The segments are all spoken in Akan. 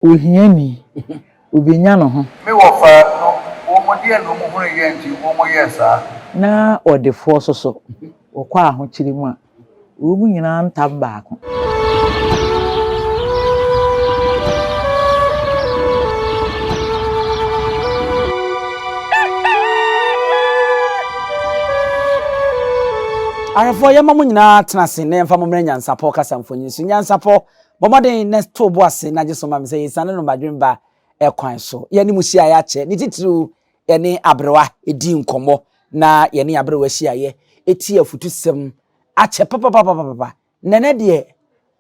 Ohiani, obenya ne ho. Me wɔfa no, wɔn deɛn na wɔn hunuiɛ nti wɔn yɛɛ saa? Na ɔdefoɔ nso so, wɔkɔ ahokyere mu a, wɔn nyinaa ntam baako. Ahwɛfoɔ, yɛma mo nyinaa tena ase na yɛmfa mo mmrɛ Nyansapɔ kasa mfonyin so. Nyansapɔ, Bɔ mmɔden na to wo bo ase na gye so ma me sɛ yɛsiane no badwemba kwan so. Yɛne mo hyiaeɛ akyɛ, ne titiriw yɛne aberewa dii nkɔmmɔ na yɛne aberewa hyiaeɛ tie afutusɛm akyɛ papapapapapa. Na ɛnɛ deɛ,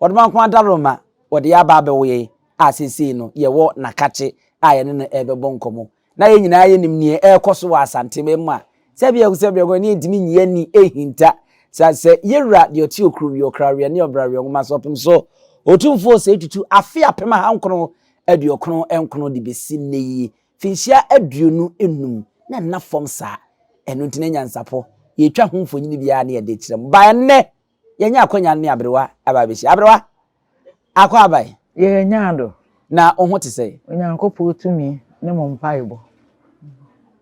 Ɔdomankoma Adaworoma wɔde yɛn aba abɛwo yɛn a seesei no yɛwɔ Nakakye a yɛne no rebɛbɔ nkɔmmɔ. Na yɛn nyinaa yɛnim nea ɛrekɔ so wɔ Asante man mu a, sɛ biako sɛ biako ne yɛntumi nyi yɛn ani nhinta. Sɛ sɛ yɛwura deɛ ɔte okuruwie, ɔkraweɛ ne ɔbraweɛ nwoma so ɔpem so Otumfoɔ Osei Tutu afe 1999 de bɛsi nnɛ yi, mfinhyia 25 na ɛnna fam saa. Ɛno nti na nyansapɔ, yɛtwa ho mfonini biara na yɛde kyerɛ mo. Ba ɛnnɛ, yɛanya akwanya ne aberewa aba abɛhyia. Aberewa, akɔ aba yi. Yɛanya ado. Na wo ho te sɛn? Onyankopɔn tumi ne mo mpaebɔ.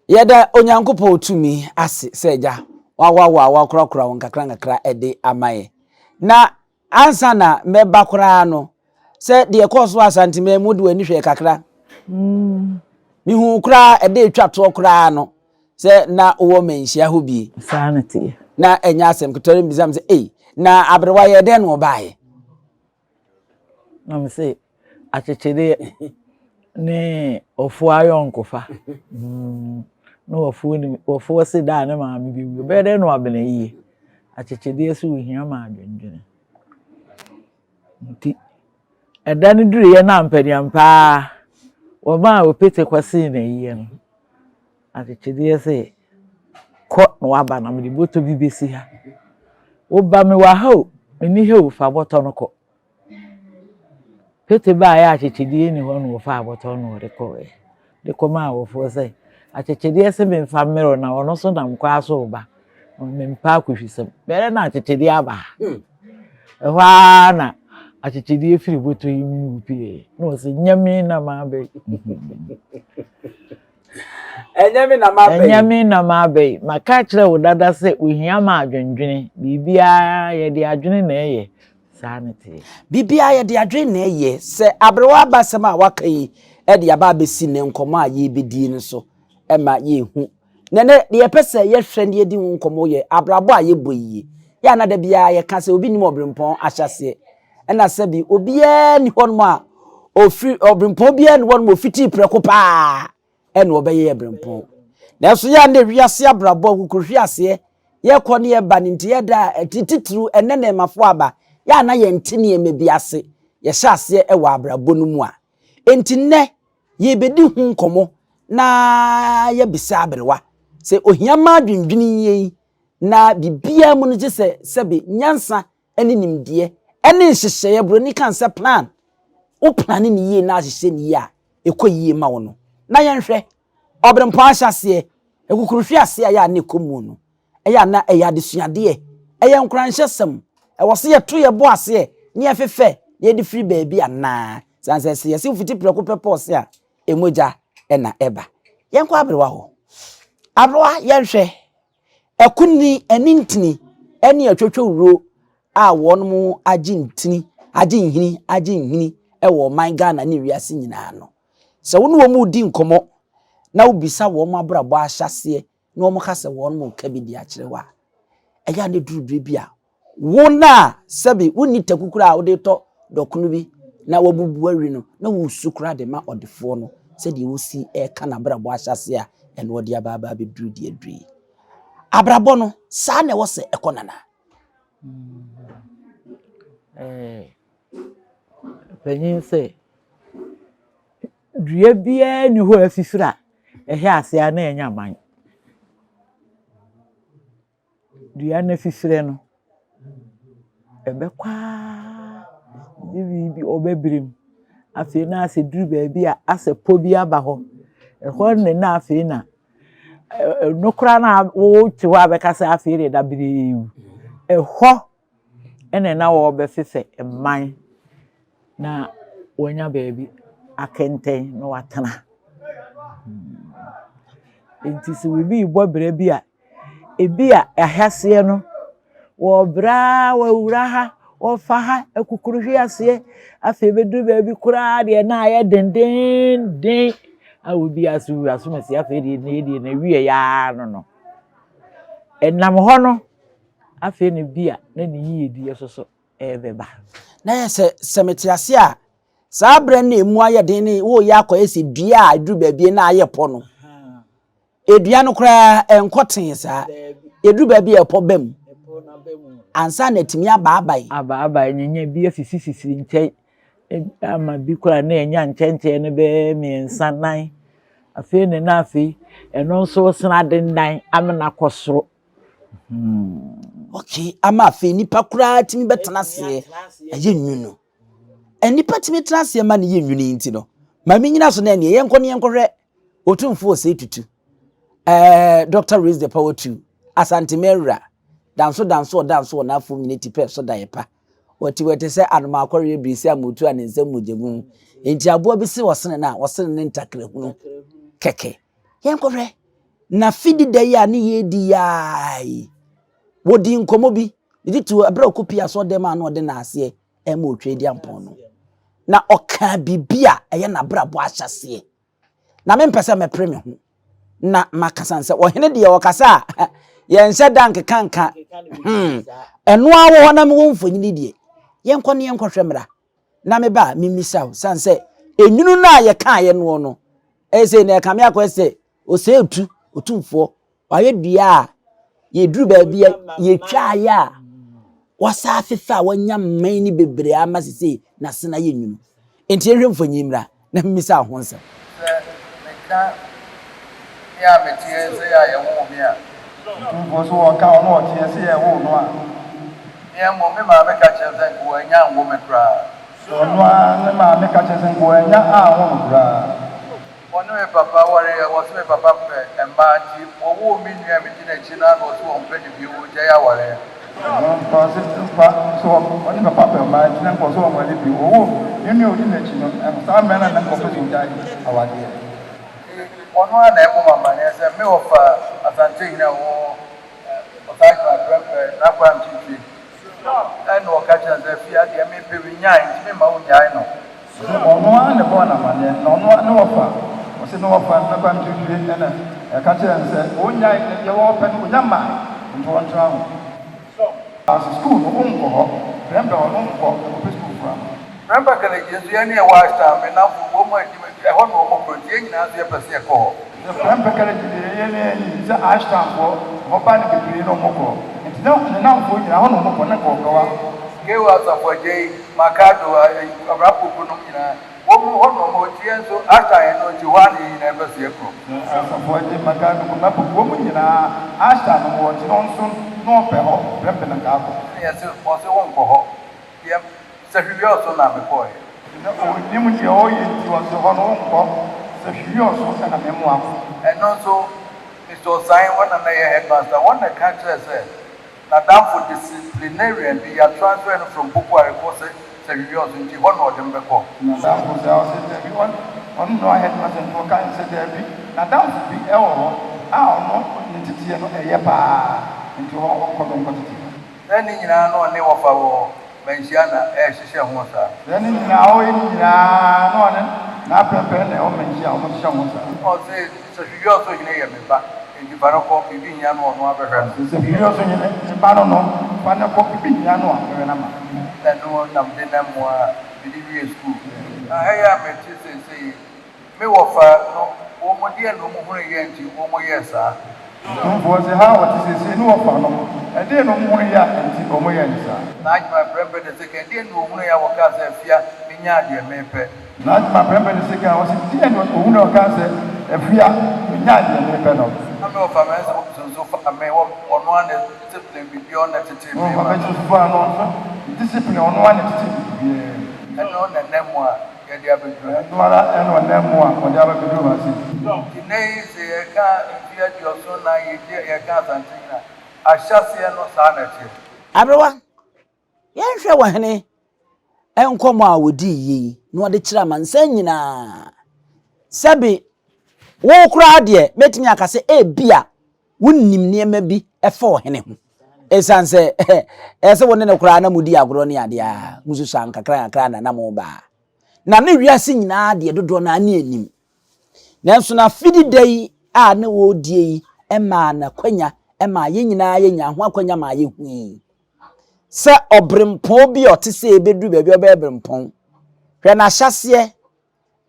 Yɛda Onyankopɔn tumi ase sɛ Agya wawoawoa wakorakora wo nkakrankakra de ama yɛn. Na ansa na mɛba koraa no, sɛ deɛ ɛkɔɔ so wɔ Asanteman mu wode w'ani hwɛɛ kakra. Mehuu koraa ɛda ɛtwa toɔ koraa no sɛ na wowɔ manhyia hɔ bi. Saa na ɛteɛ. Na ɛnyɛ asɛm ketewa no bisa me sɛ, ei, na aberewa yɛ dɛn na ɔbaeɛ? Na me se, akyekyedeɛ ne ɔfoɔ ayɔnkofa. Mm. Na ɔfoɔ nim, ɔfoɔ se da a ne maame bɛwu, ɛbɛyɛ dɛn na wabena yie? Akyekyedeɛ se ohia ma adwendwene. Nti, ɛda no duruiɛ na ampaniampaa wɔmaa Opete kɔsee n'ayie no, Akyekyedeɛ se, Kɔ na woaba na mede bɔtɔ bi bɛsi ha. Woba mewɔ ha o, menni ha o, fa bɔtɔ no kɔ. Pete baeɛ a akyekyedeɛ nni hɔ na ɔfaa bɔtɔ no na ɔde kɔeɛ. De kɔmaa awɔfoɔ sɛ, akyekyedeɛ se memfa mmerɛ wo na ɔno nso nam kwan so reba. Mempɛ akɔhwisɛm. Bɛyɛ na akyekyedeɛ aba ha. Ɛhɔ ara na akyekyedeɛ firi bɔtɔ yi mu pieeɛ. Na ɔse, nyɛ me na maba yi. Ɛnyɛ me na maba yi. Ɛnyɛ me na maba yi. Maka akyerɛ wo dada sɛ ohia ma adwendwene. Biribiara yɛde adwene na ɛyɛ. Saa na ɛteɛ. Biribiara yɛde adwene na ɛyɛ. Sɛ aberewa abasɛm a waka yi de aba abɛsi nnɛ nkɔmmɔ a yɛrebɛdie no so ma yɛhu. Na ɛnɛ deɛ yɛpɛ sɛ yɛhwɛ na yɛdi ho nkɔmmɔ yɛ abrabɔ a yɛbɔ yi. Yɛ a na da biara yɛka sɛ obi nnim ɔberempɔn ahyɛaseɛ. Ɛna sɛbi obiara nni hɔnom a ɔfiri ɔberempɔn biara nni hɔnom a ɔfitii prɛko paa ɛna ɔbɛyɛ ɔberempɔn. Nanso yɛ a na wiase abrabɔ nkukuhweaseɛ yɛkɔ ne yɛba no nti yɛda a titiriw ɛnɛ nnɛɛmafoɔ aba yɛ a na yɛnte nneɛma bi ase yɛhyɛ aseɛ wɔ abrabɔ no mu a. Enti nnɛ yɛrebɛdi ho nkɔmmɔ na yɛabisa aberewa sɛ ohia ma adwendwene yi na biribiara mu no gye sɛ sɛbe nyansa ne nimdeɛ ne nhyehyɛeɛ, buroni kan sɛ plan, wo plane no yie na ahyehyɛ no yie a, ɛkɔ yie ma wo no. Na yɛnhwɛ, ɔberempɔn ahyɛaseɛ, akukuruhwe aseɛ a ɛyɛ a na ɛkɔ mu no, ɛyɛ a na ɛyɛ adesuadeɛ, ɛyɛ nkoranhyɛsɛm, ɛwɔ sɛ yɛto yɛn bo aseɛ na yɛfefɛ na yɛde firi baabi anaa? Sane sɛ sɛ yɛse wofiti prɛko pɛ pɔɔse a, mogya na ɛba. Yɛnkɔ aberewa hɔ. Aberewa, yɛnhwɛ, Akunini, anintini ne atwotwowuro a wɔn agye ntini, agye nhini, agye nhini wɔ ɔman Ghana ne wiase nyinaa no. Sɛ wo ne wɔn redi nkɔmmɔ na wobisa wɔn abrabɔ ahyɛaseɛ na wɔka sɛ wɔn reka bi de akyerɛ wo a, ɛyɛ a na ɛduru berɛ bi a Wo no a sɛbe wonni taku koraa a wode retɔ dɔkono bi na wabubu awi no, na woresu koraa de ma ɔdefoɔ no sɛdeɛ wosi reka n'abrabɔ ahyɛaseɛ a ɛno ɔde aba aba abɛduru deɛ aduru yi. Abrabɔ no, saa na ɛwɔ sɛ ɛkɔ nana. Panyin sɛ, dua biara nni hɔ a afifiri a ɛhyɛ aseɛ a na ɛnyɛ aban. Dua no afifire no, ɛbɛkɔ ara gye biribi ɔbɛbrɛ mu. Afei na asɛ duru baabi a asɛ pɔ bi aba hɔ. Ɛhɔ ne na afei na ɛno koraa na wote hɔ a bɛka sɛ afei deɛ dabere yi wu. Ɛhɔ ɛna na wɔrebɛfefɛ mman na wɔanya baabi. akɛntɛn na watena. Nti sɛ obi rebɔ bra bi a, ebi a ahyɛaseɛ no, wɔrebrɛ ara wɔawura ha, wɔfa ha, akukuru hwe aseɛ. Afei bɛduru baabi koraa deɛ na ayɛ dendeenden a obi ase wura asomasi afei deɛ ne deɛ na wie ara no no. Ɛnam hɔ no, afei na bi a na ne yiedie nso so ɛrebɛba. Na yɛ sɛ sɛ mete ase a, saa berɛ no na ɛmu ayɛ den ne woreyɛ akɔyɛ sɛ dua a ɛduru baabi na ayɛ pɔ no. Edua no koraa ɛnkɔ tee saa. Ɛduru baabi a ɛpɔ ba mu ansa na atumi abaabae. Abaabae nyanya bi asisisisi nkyɛn ama bi koraa na ɛnya nkyɛnkyɛn no bɛyɛ mmiɛnsa nan. Afei ne na afei ɛno nso sena adendan amena kɔ soro. Hmm. Okay, ama afei nipa koraa tumi bɛtena aseɛ ɛyɛ nwunu. Nnipa tumi tena aseɛ ma no yɛ nwunu yi nti no, ma menyina so na ɛneɛ yɛnkɔ ne yɛnkɔhwɛ Otumfoɔ Osei Tutu, eh, Dr. Raise the Power to, Asante Mawura, Danso Danso Ɔdanso wɔ n'afom nyina ti pɛ so da yɛ pa. Wɔte wɔte sɛ anoma akɔreɛ biri sɛ amotu a ne nsam mogya gu mu. Enti aboa bi se ɔsene no a, ɔsene ne ntakrahunu kɛkɛ. Yɛnkɔhwɛ. Na fidi da yi a ne yɛredi yi ara yi, wɔdii nkɔmmɔ bi, ne titiriw ɛberɛ a ɔkɔpie asɔrdan mu a na ɔde n'aseɛ ɛma Otweaduampɔn no. Na ɔkaa biribi a ɛyɛ n'abrabɔ ahyɛseɛ. Na mempɛ sɛ mɛpere me ho na makasa sɛ ɔhene deɛ ɔkasa a yɛnhyɛ da nkeka nka hmm ɛno ara wɔ hɔ na mewɔ mfonini deɛ yɛnkɔ ne yɛnkɔhwɛ mmra na meba a memmisa wo sane sɛ enwunu no a yɛkaeɛ noɔ no ɛyɛ sɛ na ɛkame akɔyɛ sɛ ɔsɛ tu otumfoɔ wayɛ dua a yɛduru baabi a yɛtwaeɛ a wasa afefa a wanya mmɛn no bebree ama sesei n'asena yɛ nwunu nti yɛhwɛ mfonyin mmra na mmisa ho nsɛm. Sɛ meka me a meteɛ sɛ yɛ a yɛwoo me a. Otumfoɔ so ɔka ɔno ɔteɛ sɛ yɛwoo no a. Me mmom me maame ka kyerɛ sɛ nka wannya anwo me koraa. Ɔno ara ne maame ka kyerɛ sɛ nka wannya anwo no koraa. Ɔne me papa wareɛ, wɔse me papa pɛ mmaa nti wɔwoo me nua a medi n'akyi no ara na ɔse ɔmpɛ no bio, ɔgyae awareɛ. Ɔno nka ɔse mfa sɛ ɔne papa pɛ mmaa nti na nka ɔse ɔnware bio, ɔwoo ne nua a ɔdi n'akyi no, saa mmerɛ no na nka ɔpɛ sɛ ɔgyae awadeɛ. Nti ɔno ara na ɛbɔ me amaneɛ sɛ me wɔfa Asantehene a ɔwɔ Ɔsagyina prɛmprɛ n'akwan ntwitwi. Ɛnna ɔka kyerɛɛ no sɛ, Afie adeɛ mepɛ menyae, nti memma wonnyae no. Ɔse ɔno ara na ɛbɔɔ no amaneɛ, na ɔno ara ne wɔfa, ɔse ne wɔfa n'akwan ntwitwi ɛna ɛka kyerɛɛ no sɛ ɔnnyae no, deɛ ɔpɛ no ɔnya mmae, nti ɔntra ho. Ɔse sukuu no wonkɔ hɔ, prɛmprɛ hɔ no wonkɔ, ɛkɔpɛ sukuu foforɔ ama. Prɛmprɛ Kɛlɛgye nso yɛne ɛwɔ Ashtown, me nnamfo wɔ mu a ɛdi ɛhɔ na wɔn kɔ nti yɛn nyinaa nso yɛpɛ sɛ yɛkɔ hɔ. Sɛ prɛmpɛ kɛrɛgye deɛ yɛyɛ ne yɛnim sɛ Ashtown foɔ hɔ ba no bebree na ɔmo kɔ nti na ne namfoɔ nyinaa hɔ na ɔmo kɔ na nka ɔpɛ wa. Kew Asafo Agyei, Makado, ayi Kwabena Poku nom nyinaa wɔn mu hɔ na ɔmo wɔ nti yɛn nso Ashtown yɛn no nti hɔ ara na yɛn nyinaa yɛpɛ sɛ yɛkɔ. Sɛ Asafo Agyei, Makado, Kwabena Poku wɔn nyinaa Ashtown na ɔmo wɔ nti na ɔnso na ɔpɛ hɔ prɛmpɛ na nka akɔ. Ɛna yɛse ɔse wonkɔ hɔ deɛ Sahwi-Wiawso na mekɔeɛ. Na ɔnnim deɛ ɔreyɛ nti ɔse hɔ no wonkɔ, Sahwi-Wiawso na memmoa wo. Ɛno nso Mister Osain, wɔn na na ɛyɛ headmaster, wɔn na ɛka kyerɛɛ sɛ n'adamfo disciplinarian bi yɛatransfer no from Bokuare kɔ sɛ Sahwi-Wiawso nti hɔ na ɔde me bɛkɔ. N'adamfo saa ɔse dabi, ɔno na ɔyɛ headmaster nti ɔka sɛ dabi, n'adamfo bi wɔ hɔ a ɔno ne nteteɛ no ɛyɛ paa nti hɔ ɔnkɔ no nkɔtete no. Sɛ ne nyinaa na ɔne wɔfa wɔ manhyia na ɛrehyehyɛ ho saa. Sɛ ne nyinaa ɔyɛ ne nyinaa na ɔne n'apɛɛpɛɛ na ɛwɔ manhyia a wɔhyehyɛ ho saa. Ɔse sɛ Hwihwiɔso hene yɛ me ba enti fa no kɔ, biribi hia no ɔno ara bɛhwɛ no. Ɔse sɛ Hwihwiɔso hene ne ba no no fa no kɔ, biribi hia no a bɛhwɛ no ama no. Ɛno na mede nam mu a mede wiee sukuu. Na ha yi a mete seesei yi, Me wɔfa no, wɔn deɛn na wɔn hunuiɛ nti wɔn yɛɛ saa? Otumfoɔ se, Ha a wɔte seesei ne wɔfa no, ɛdeɛn na wɔn hunuiɛ a enti wɔn yɛɛ no saa? N'adwuma prɛmpɛ ne sekan, deɛn na wɔhunuiɛ a wɔkaa sɛ, Afia, menyaa deɛ mepɛ? N'adwuma prɛmpɛ ne sekan, ɔse, deɛn na wɔhunuiɛ a wɔkaa sɛ, Afia, menyaa deɛ mepɛ no? Na me wɔfa Mensah nso faa me, ɔno ara na discipline biribiara, ɔno na ɛtetee me Me wɔfa ma. Mensah nso faa no, ɔno nso discipline, ɔno ara na ɛtetee biribiara mu. Ɛno na ɛnam mu a yɛde abɛduru ha. Ɛno ara ne ɔnam mu a wɔde abɛduru ha sei. Nti nnɛ yi sɛ yɛreka mfeɛ 74 yɛdi yɛreka Asante nyina a, ahyɛaseɛ no saa na ɛteɛ. Aberewa, yɛnhwɛ wɔ hene? Nkɔmmɔ a wɔdii yie yi na wɔde kyerɛ amansan nyinaa. Sɛbe wo koraa deɛ mɛtumi aka sɛ ebia wonim nneɛma bi ɛfa ɔhene ho. Ɛsiane sɛ ɛyɛ sɛ wo ne no koraa na modi agorɔ ne adeɛ a mususua nkakra nkakra na na mobaa. Na ne wiase nyinaa deɛ dodoɔ no ara ne anim. Nanso n'afidi da yi a na wɔredie yi maa no akwanya maa yɛn nyinaa yɛnyaa ho akwanya maa yɛhui sɛ ɔberempɔn bi a ɔte sɛ ɛbɛduru baabi a ɔbɛyɛ berempɔn. Hwɛ n'ahyɛseɛ,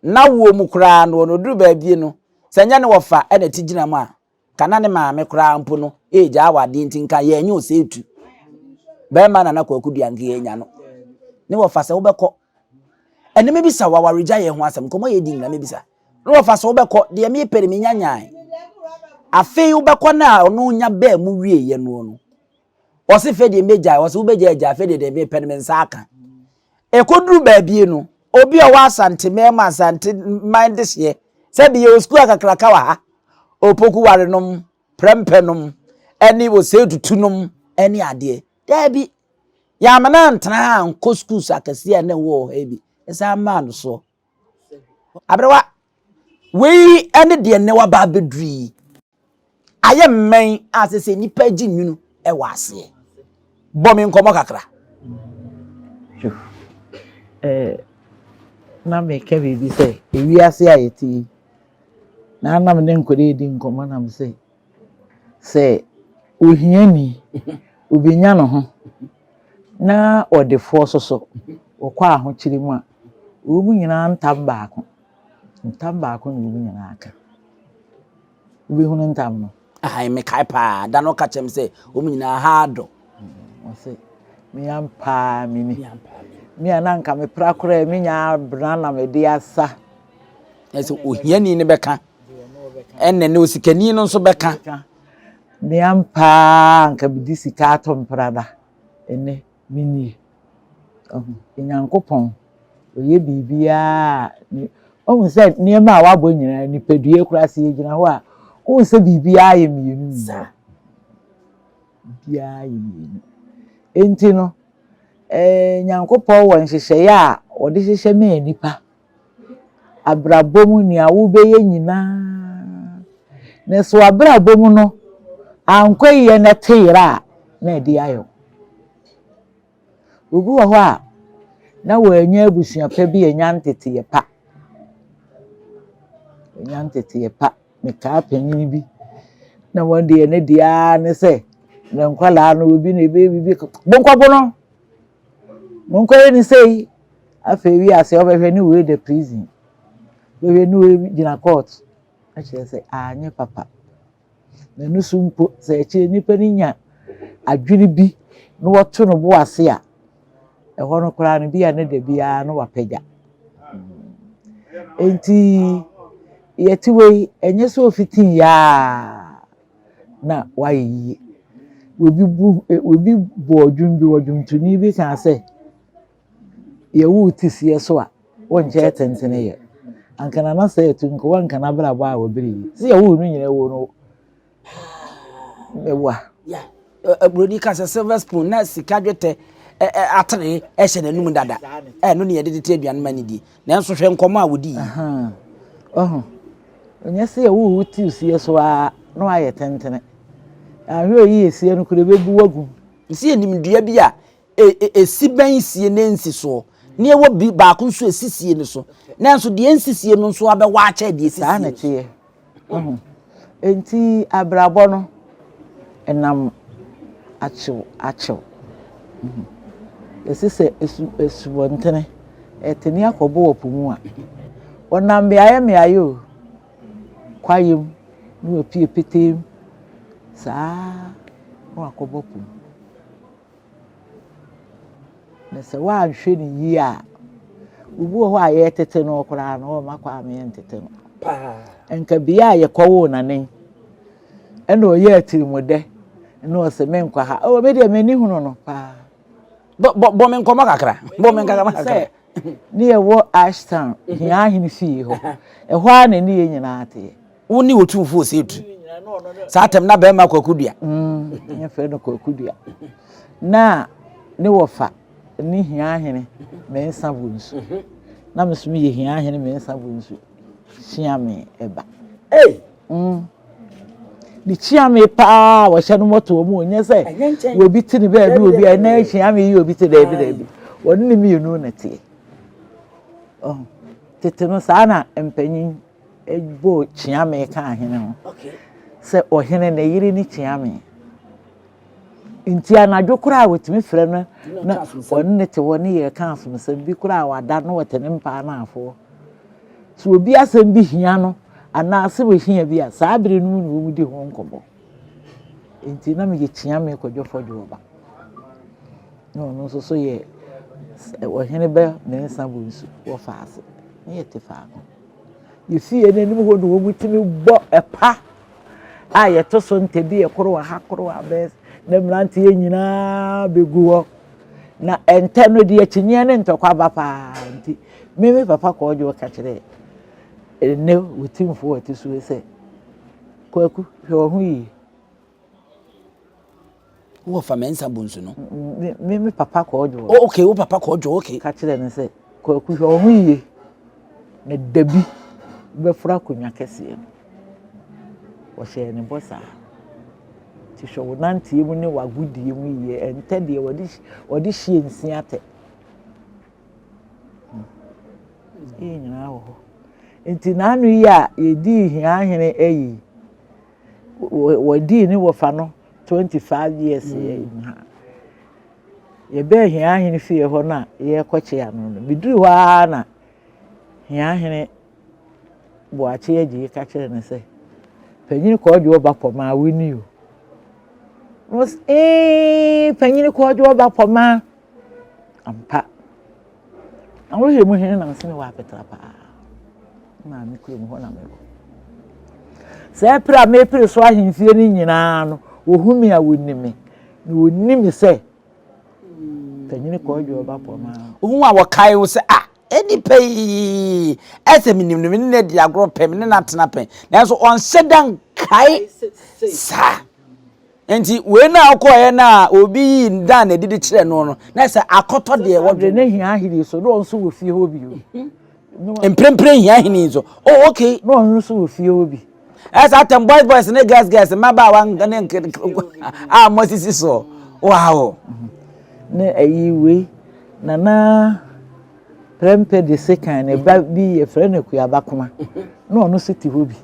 n'awoɔ mu koraa no, ɔno ɔduru baabi no, sɛ nyɛ ne wɔfa na ɛte gyina mu a, ka na ne maame koraa mpo no ɛregya awadeɛ nti nka yɛnyɛ ɔsɛ tu. Bɛrima Nana Kwaku Dua nka yɛnya no. Ne wɔfa sɛ wobɛkɔ. Ɛnɛ mebisa wo awaregyaeɛ ho asɛm, nkɔmmɔ yɛdi nyina mebisa. Ne wɔfa sɛ wobɛkɔ, deɛ mepɛ no menya nyae. Afei wobɛkɔ no a ɔno nya bɛɛ mu wieɛ noɔ no, Ɔse fɛ deɛ mɛgyae, ɔse wobɛgyae agyae, fɛ deɛ deɛ mepɛ no me nsa aka. Ɛkɔduru baabie no, obi a ɔwɔ Asante mmarima Asante man dehyeɛ, sɛbi yɛwɔ sukuu akakraka wɔ ha, Opoku ware nom, Prɛmpɛ nom, ɛne Osei Tutu nom, ɛne adeɛ. Daabi, yɛamena antena ha ankɔ sukuus akɛseɛ a na ɛwɔ wɔ ha yi bi, ɛsan maa no soɔ. Aberewa, wei ne deɛ nnɛ waba abɛduru yi. Ayɛ mmɛn a sɛ sɛ nnipa gye nwunu wɔ aseɛ. Bɔ me nkɔmmɔ kakra. Eh, na meka biribi sɛ, ewiase a yɛte yi, na na me ne nkwadaa redi nkɔmmɔ na me sɛ, sɛ ohiani, obenya ne ho, na ɔdefoɔ nso so, wɔkɔ ahokyere mu a, wɔn nyinaa ntam baako. Ntam baako na wɔn nyinaa ka. Wobɛhunu ntam no? Ahan, mekae paa. Da no ɔka kyerɛ me sɛ wɔn nyinaa ha adɔ. Ɔse, me ampaa mini. Me a na anka mepra koraa menya abena na mede asa. Ɛsɛ ohiani no bɛka, ɛnna ne osikani no nso bɛka. Me ampaa anka mede sika atɔ mprada. Ɛnnɛ, menie. Ɔho, Nyankopɔn, ɔyɛ biribiara a, ne, ɔhu sɛ nneɛma a wabɔ nyinaa, nipadua koraa sɛ yɛgyina hɔ a, wohu sɛ biribiara yɛ mmienu mmienu. Biribiara yɛ mmienu. Enti no, eh, Nyankopɔn wɔ nhyehyɛeɛ a ɔde hyehyɛ maa nnipa. Abrabɔ mu nea wobɛyɛ nyinaa. Na sɛ w'abrabɔ mu no ankɔ yie na ɛte yera a, na ɛde ayɛ wo. Obi wɔ hɔ a, na wannya abusua pa bi annya nteteeɛ pa. Wannya nteteeɛ pa. Mekaa panin bi, na wɔn deɛ ne deɛ ara ne sɛ, ne nkwadaa no obi na ɛbɛyɛ biribi, monkɔbo no. Monkɔyɛ no sei. Afei wiase wobɛhwɛ ne wei da prison, wobɛhwɛ ne wei gyina court. Na kyerɛ sɛ anyɛ papa. Na ɛno so mpo sɛ akyire nipa no nya adwene bi na wɔto no bo ase a, ɛhɔ no koraa no bi a ne da biara no wapagya. Enti yɛte wei ɛnyɛ sɛ ofitii yaa na wayɛ yie. Obi bu obi bɔɔ dwom bi, ɔdwomtoni bi kaa sɛ, yɛwo wo ti seɛ so a, wonkyɛɛ tentene yɛ. Anka Nana sɛ atu nka wanka n'abrabɔ a wɔbere yi. Sɛ yɛwo no nyina wo no meboa. Yeah. Buroni ka sɛ silver spoon na sika dwetɛ atere hyɛ n'anum dada. Ɛno ne yɛde tete aduane ma ne die. Nanso hwɛ nkɔmmɔ a wɔdii yi. Ɔho, ɛnyɛ sɛ yɛwo wo ti sie so ara na wayɛ tentene. Ahwɛ oyi yɛ sie no kora ɛbɛbu wagu. Nsi yɛnim dua bi a ɛsi bɛn sie na ɛnsi soɔ, na ɛwɔ bi baako nso ɛsi sie no so, nanso deɛ ɛnsi sie no nso abɛwɔ akyɛ deɛ ɛsi sie no so. Saa na ɛteɛ. Wahu? Enti abrabɔ no, ɛnam akyew akyew. Ɛsi sɛ asu asubɔntene, ɛtene akɔbɔ wɔ po mu a, wɔnam mmeaeɛ mmeaeɛ o, kwaeɛ mu, na wapue petee mu, saa na wakɔbɔ po mu. Na sɛ woanhwɛ no yie a, obi wɔ hɔ a yɛretete no koraa no, ɔmma kwan ma yɛntete no. Nka bea a yɛkɔwoo Nane, ɛna ɔyɛɛ atirimudɛ, ɛna ɔsɛ menkɔ ha. Oh, me deɛ m'ani hunu no paa. Bɔ bɔ bɔ me nkɔmɔ kakra. Bɔ me nkɔmɔ kakra. Ne yɛwɔ Ashtown, Hia Ahene fie hɔ. Ɛhɔ ara na ne yɛn nyinaa teɛ. Wo ne Otumfoɔ Osei-Tutu. Saa tɛm na bɛrima Kwaku Dua. Mm, yɛfrɛ no Kwaku Dua. Na ne wɔfa. ne Hiahene Mensah Bonsu. Na me nso meyɛ Hiahene Mensah Bonsu kyeame ba. Ei! Mm. Ne kyeame paa a wɔhyɛ no mmɔtoɔ mu onyɛ sɛ obi te ne baabi obi a ɛnɛ kyeame yi obi te daabi daabi. Wɔne ne mmienu na teɛ. Oh. Tete no saa na mpanyin bɔɔ kyeame ka ahene ho. Sɛ ɔhene ne yere ne kyeame. Nti anadwo koraa wɔtumi frɛ no na ɔne ne te hɔ ne yɛreka asomsɛm bi koraa wada na ɔte ne mpa anaafoɔ. Sɛ obi asɛm bi hia no anaasɛ wɔhia bi a saa bere no mu na wɔdi ho nkɔmmɔ. Nti na meyɛ Kyeame Kwadwo Fɔdwoɔ ba. Na ɔno nso so yɛ ɔhene bɛ Mensah Bonsu wɔ Faase. Ne yɛte faako. Yɛ fie no anim hɔ na wɔtumi bɔ ɛpa a yɛto so ntɛ bi yɛ koro wɔ ha koro wɔ ha bɛyɛ na mmeranteɛ nyinaa bɛgu hɔ na ntɛ no deɛ akyinnyeɛ ne ntɔkwa ba paa nti me me papa kɔɔdwo ka kyerɛ ɛnɛ wɔtimfoɔ ɔte so sɛ kwaku hwɛ wɔ ho yie Wowɔ fa mɛnsa bonsu no. Me me papa kɔɔdwo. Oh, okay, wo papa kɔɔdwo, okay. Ka kyerɛ no sɛ, Kwaku hwɛ wo ho yie na da bi wobɛforo akonnwa kɛseɛ no. Wɔhyɛɛ ne bɔ saa. Nti hwɛ wo nanteɛ mu ne w'agodie mu yie, ɛntɛ deɛ wɔde wɔde hyie nsi atɛ. Hmm. Yei nyinaa wɔ hɔ. Nti n'ano yi a yɛdii Hiahene ayi wɔdii ne wɔfa no 25 years yɛ mm. ha yɛbɛɛ hiahene fie hɔ no a yɛrekɔkye ano no meduru hɔ ara na hiahene boakye agye ka kyerɛ no sɛ panyin kɔɔdwe ɔba pɔmaa woni o na ɔsɛ ee panyin kɔɔdwe ɔba pɔmaa Ampa. Na wohwɛ mu hene na mese mewɔ apetra paa. Maame kurom hɔ na mewɔ. Sɛ ɛpere a mepere so ahemfie no nyinaa no, wɔhu me a wɔni me. Na wɔni me sɛ panyini kɔɔdwe ɔba pɔ maa. Wohu a wɔkae wo sɛ ah nipa yi ɛsɛ menim no me ne no adi agorɔ pɛn me ne no atena pɛn nanso ɔnhyɛ da nkae saa. Nti wei no a ɔkɔɔeɛ no a obi yii dan na ɛdidi kyerɛ no no na sɛ akɔtɔ deɛ wɔdwe ne hia ahene so na ɔno nso wɔ fie hɔ bi o mprempren hia ahene nso oh okay na ɔno nso wɔ fie hɔ bi ɛsɛ atɛm boys boys ne girls girls mmabaawa ne a mo asisi soɔ wow ne ayi wei nana prɛmpɛ de sekan ne ba bi yɛfrɛ no akuaba koma na ɔno nso te hɔ bi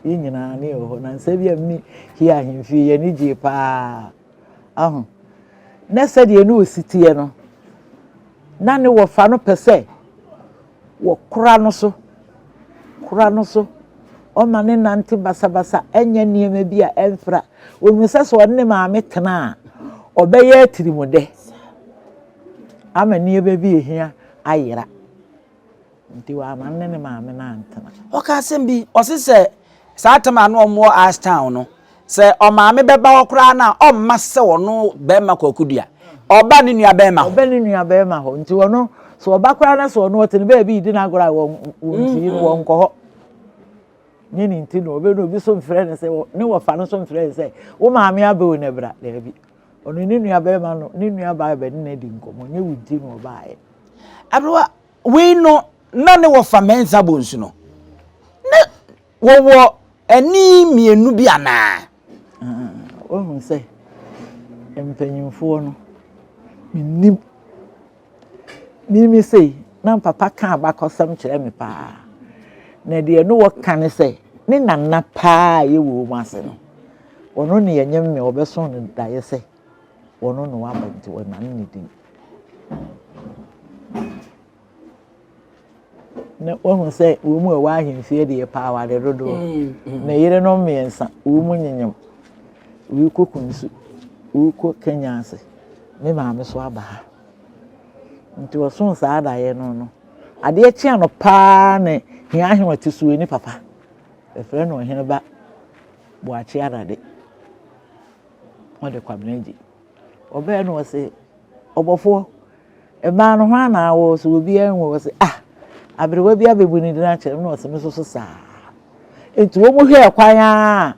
Yɛn nyinaa ne yɛwɔ hɔ. Nansa bi a me hia ahemfie, yɛn ani gyee paa. Aho. Na sɛdeɛ ne ɔsi teɛ no, na ne wɔfa no pɛ sɛ wɔkora no so, kora no so, ɔma ne nante basabasa, ɛnyɛ nneɛma bi a ɛmfra. Ɔnim sɛ sɛ ɔne ne maame tena a, ɔbɛyɛ atirimudɛ ama nneɛma bi ehia ayera. Nti wamma ne ne maame no antena. Ɔka asɛm bi, ɔse sɛ saa tam a na wɔn wɔ Ash Town no, sɛ ɔmaame bɛba hɔ koraa no a, ɔmma sɛ ɔno bɛrima Kwaku Dua. Ɔba ne nua bɛrima hɔ. Ɔba ne nua bɛrima hɔ. Nti ɔno, sɛ ɔba koraa na sɛ ɔno ɔte ne baabi redi n'agorɔ a, wɔn wɔn no, wɔnkɔ hɔ. Nye ne nti no, ɔbɛ no obi so mfrɛ no sɛ, ne wɔfa no so mfrɛ no sɛ, wo maame abɛ o na bra. Daabi. Ɔno ne nua bɛrima no, ne nua baa bɛne no adi nkɔmmɔ, nyɛ wo nti na ɔbaeɛ. Aberewa, Wei no, na ne wɔfa Mensah Bonsu no, na wɔwɔ ani mmienu bi anaa? Woahu sɛ mpanyimfoɔ no, mennim. Mimi sei, na papa ka abakɔsɛm kyerɛ me paa. Na deɛ ne wɔka ne sɛ, ne nana paa a yɛwɔ mu ase no, ɔno ne yɛnyem me, wɔbɛso no daeɛ sɛ ɔno na waba nti wɔnane ne din. Na wahu sɛ wɔn mu a ɛwɔ ahemfie deɛ paa aware dodoɔ. Mm, mm. Ne yerenom mmiɛnsa, wɔn mu nyenyem. Wei kɔ Kunsu, wei kɔ Kenya ase. Me maame so aba ha. Nti ɔsoo saa daeɛ no no. Adeɛ kye ano paa ne hia ahema ti so ni papa. Yɛfrɛ no ɔhene ba Boakye Arade. Ɔde Kwabena Gye. Ɔbɛɛ no ɔse, ɔbɔfoɔ, mmaa no hwan na awɔ so obiara nwu ɔse ah aberewa bi abɛbu ne din akyerɛ me na ɔse me nso so saa. Nti wɔn hwɛɛ kwan ara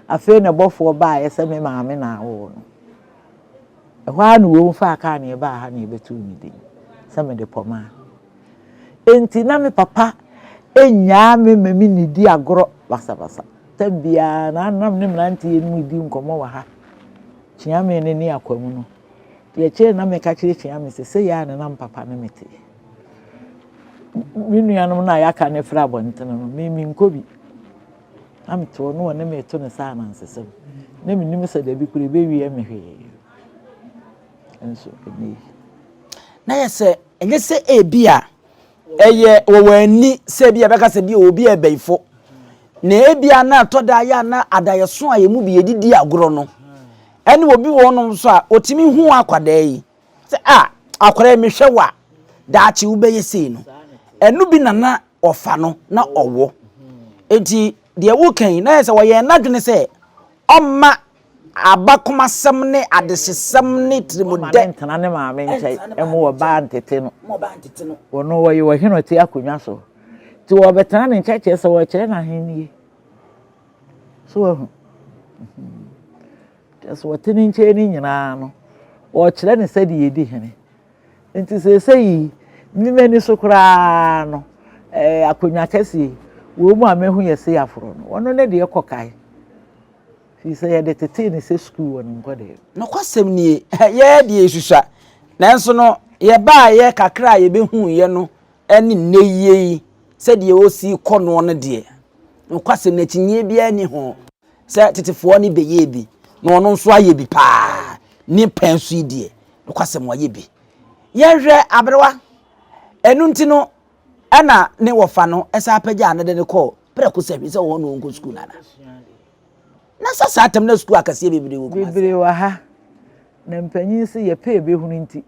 afei na bɔfoɔ baeɛ sɛ me maame na awo no. Ɛhɔ ara na wɔn faa kaa na yɛbaa ha na yɛbɛtoo me din sɛ mede pɔmaa. Enti na me papa nnyaa me ma minnidi agorɔ basabasa. Tam biara na na me ne mmeranteɛ no redi nkɔmmɔ wɔ ha, Kyeame no ne Akwamu no. Deɛ ɛkyɛɛ na meka kyerɛ Kyeame sɛ, sei ara na na me papa ne me teɛ. Me nuanom no a yɛaka no afiri abɔntene no, me menkɔ bi. Na mete hɔ na wɔne me reto no sɛ anansesɛm. Na mennim sɛ dabi koraa ɛbɛwie me hwee. Nso ɛnnɛ yi. Na yɛ sɛ ɛnyɛ sɛ ebi a ɛyɛ wɔ wɔn ani sɛ ebi a ɛbɛka sɛ bi obi yɛ bɛyifo na ebi a na ɛtɔ da yɛ a na adayɛso a yɛn mu bi yɛde di agorɔ no ɛne obi wɔ hɔnom nso a otumi hu akwadaa yi sɛ a akwadaa yi mehwɛ wo a daakye wobɛyɛ sei no ɛno bi na na ɔfa no na ɔwɔ eti deɛ woka yi na yɛ sɛ wɔyɛ n'adwene sɛ ɔmma Abakomasɛm ne adehyesɛm ne tirimudɛ. Ɔma no ntena ne maame nkyɛn mma ɔbaa ntete no. Ɔno ɔyɛ ɔhene ɔte akonnwa so. Nti wɔbɛtena ne nkyɛn kyerɛ sɛ wɔrekyerɛ no ahennie. So wahu? Kyerɛ sɛ wɔte ne nkyɛn no nyinaa no, wɔrekyerɛ no sɛdeɛ yɛdi hene. Nti seesei yi, me m'ani so koraa no, eh, akonnwa kɛseɛ yi, wɔn mu a mɛhu yɛ se aforɔ no, wɔno ne deɛ kɔ kae. Firi sɛ yɛde tetee no sɛ sukuu wɔ ne nkwadaa mu. Nokwasɛm nie, yɛn deɛ yɛsusua, nanso no yɛbaeɛ kakra a yɛbɛhuiɛ no ne nnɛ yie yi sɛdeɛ ɔsi kɔ noɔ no deɛ, nokwasɛm no akyinnyeɛ biara nni ho sɛ tetefoɔ no bɛyɛɛ bi na ɔno nso ayɛ bi paa ne pɛn so yi deɛ, nokwasɛm wayɛ bi. Yɛnhwɛ aberewa, ɛno nti no ɛna ne wɔfa no ɛsan pagyaa no de no kɔɔ prɛko sɛ hwɛ sɛ wɔn na wɔnkɔ sukuu nana. Na sɛ saa tam na sukuu akɛseɛ bebree wɔ Kumasi. Bebree wɔ ha. Na mpanyin se yɛpɛ yɛbɛhunu nti,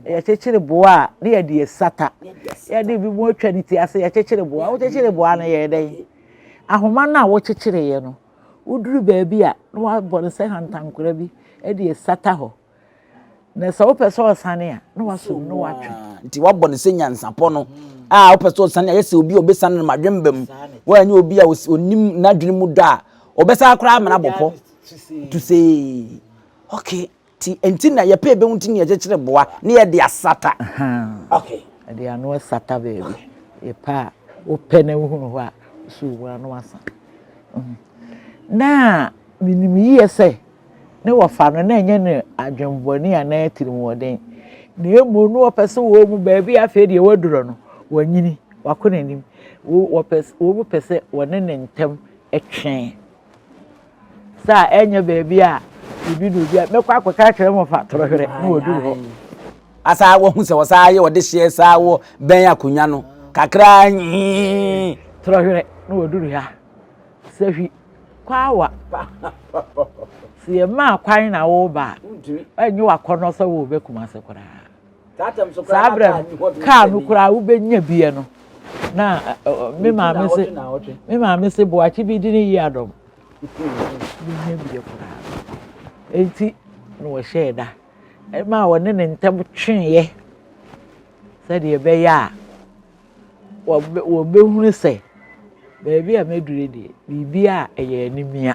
yɛkyekyere boa a na yɛde asata. Yɛde bi mu atwa ne ti ase yɛkyekyere boa. Wokyekyere boa no yɛyɛ dɛn? Ahoma no a wokyekyereeɛ no, woduru baabi a na woabɔ no sɛ hantankora bi de asata hɔ. Na sɛ wopɛ sɛ ɔsane a, na wasɔ mu na watwe. Nti wabɔ no sɛ nyansapɔ no a wopɛ sɛ ɔsane a yɛ sɛ obi a ɔbɛsane no madwemba mu. Woanyɛ obi a ɔnim n'adwene mu dɔ a, ɔbɛsan koraa amena bɔ pɔ. Tusee. Okay. Ti nti na yɛpɛ ebehu nti na yɛkyekyere boa na yɛde asata. Okay. Ɛde ano asata baabi. Yɛpɛ a wopɛ na wohunu hɔ a, wosɔ mu a na wasa. Na menim yie sɛ ne wɔfa no, na ɛnyɛ no adwemmɔne anaa atirimuɔden, na mmom na wɔpɛ sɛ wɔn mu baabi a afei deɛ waduro no, wanyini, wakɔ n'anim. Wɔpɛ wɔn pɛ sɛ wɔne ne ntam twe. Sɛ a ɛnyɛ baabi a obi na obi a mɛkɔ akɔka akyerɛ mo fa torɔhwerɛ na wɔduru hɔ. Asa wɔhu sɛ wɔsaa yɛ wɔde hyeɛ saa wɔ bɛn akonnwa no kakra nyii. Torɔhwerɛ na wɔduru ha. Sahwi Kwawa, sɛ yɛmaa kwan na woreba a, ɛnyɛ w'akɔnnɔ sɛ woreba Kumase koraa. Saa berɛ no, kaa no koraa wobɛnya biɛ no, na me maame se, me maame se boakye bi di ne yi adɔm. Wobɛnya biɛ koraa. Enti na wɔhyɛɛ da ɛmaa wɔne ne ntam tweeɛ sɛdeɛ ɛbɛyɛ a wɔbɛhunu sɛ baabi a mɛduru yi deɛ, biribiara a ɛyɛ animia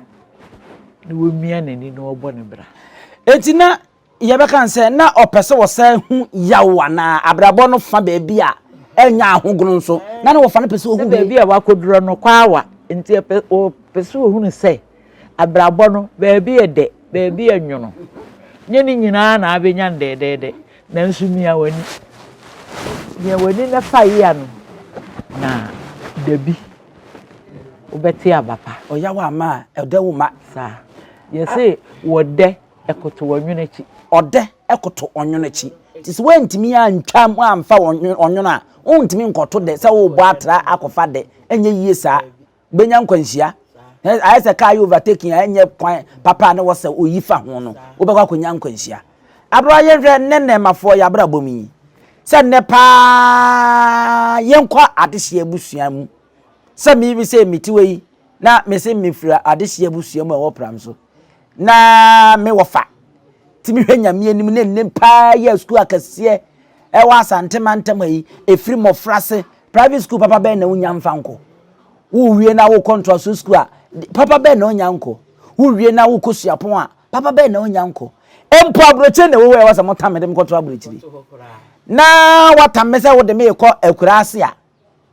na wɔmia n'ani na wɔbɔ ne bra. Enti na yɛbɛka no sɛ na ɔpɛ sɛ ɔsan hu yaw anaa abrabɔ no fa baabi a ɛnyɛ ahogono nso na ne wɔfa no pɛ sɛ ɔhu baabi a wakɔdurɔ no kwaawa nti ɔpɛ sɛ ɔhunu sɛ abrabɔ no baabi yɛ dɛ baabi yɛ nwono nyɛ ne nyinaa na abɛnya no dɛɛdɛɛdɛ Nanso mia w'ani. Mia w'ani na fa yea no, na dabi, wobɛte aba pa. Ɔyaw ama a, ɔdɛ wo mma. Saa. Yɛse wɔdɛ koto ɔnwono akyi. Ɔdɛ koto ɔnwono akyi. Nti sɛ woantumi antwa mu amfa ɔnwono a, wontumi nkɔto dɛ sɛ worebɔ atra akɔfa dɛ. Ɛnyɛ yie saa. Wobɛnya nkwanhyia. Ayɛ sɛ kaa yɛ overtaking a ɛnyɛ kwan papa a na wɔ sɛ oyi fa ho no, wobɛkɔ akɔnya nkwanhyia. Aberewa yɛnhwɛ nnɛ nnɛɛmafoɔ yɛ abrabɔ mu yi, sɛ nnɛ paa yɛnkɔ adehyeɛ abusua mu. Sɛ me sɛ mete hɔ yi na mese mefiri adehyeɛ abusua mu a ɛwɔ pram so na me wɔfa tumi hwɛ Nyame anim ne nnɛ paa yɛ sukuu akɛseɛ ɛwɔ Asante mantam ha yi, ɛfiri mmɔfrase Private school papa bɛn na wonya mfa nkɔ? Wowie na wokɔ ntoaso school a, papa bɛn na wonya nkɔ? Wowie na wokɔ suapɔn a, papa bɛn na wonya nkɔ? Mpo aburokyire na ɛwɔ hɔ a ɛwɔ sɛ motam me de me kɔto aburokyire. Na watam me sɛ wode me rekɔ akuraa ase a,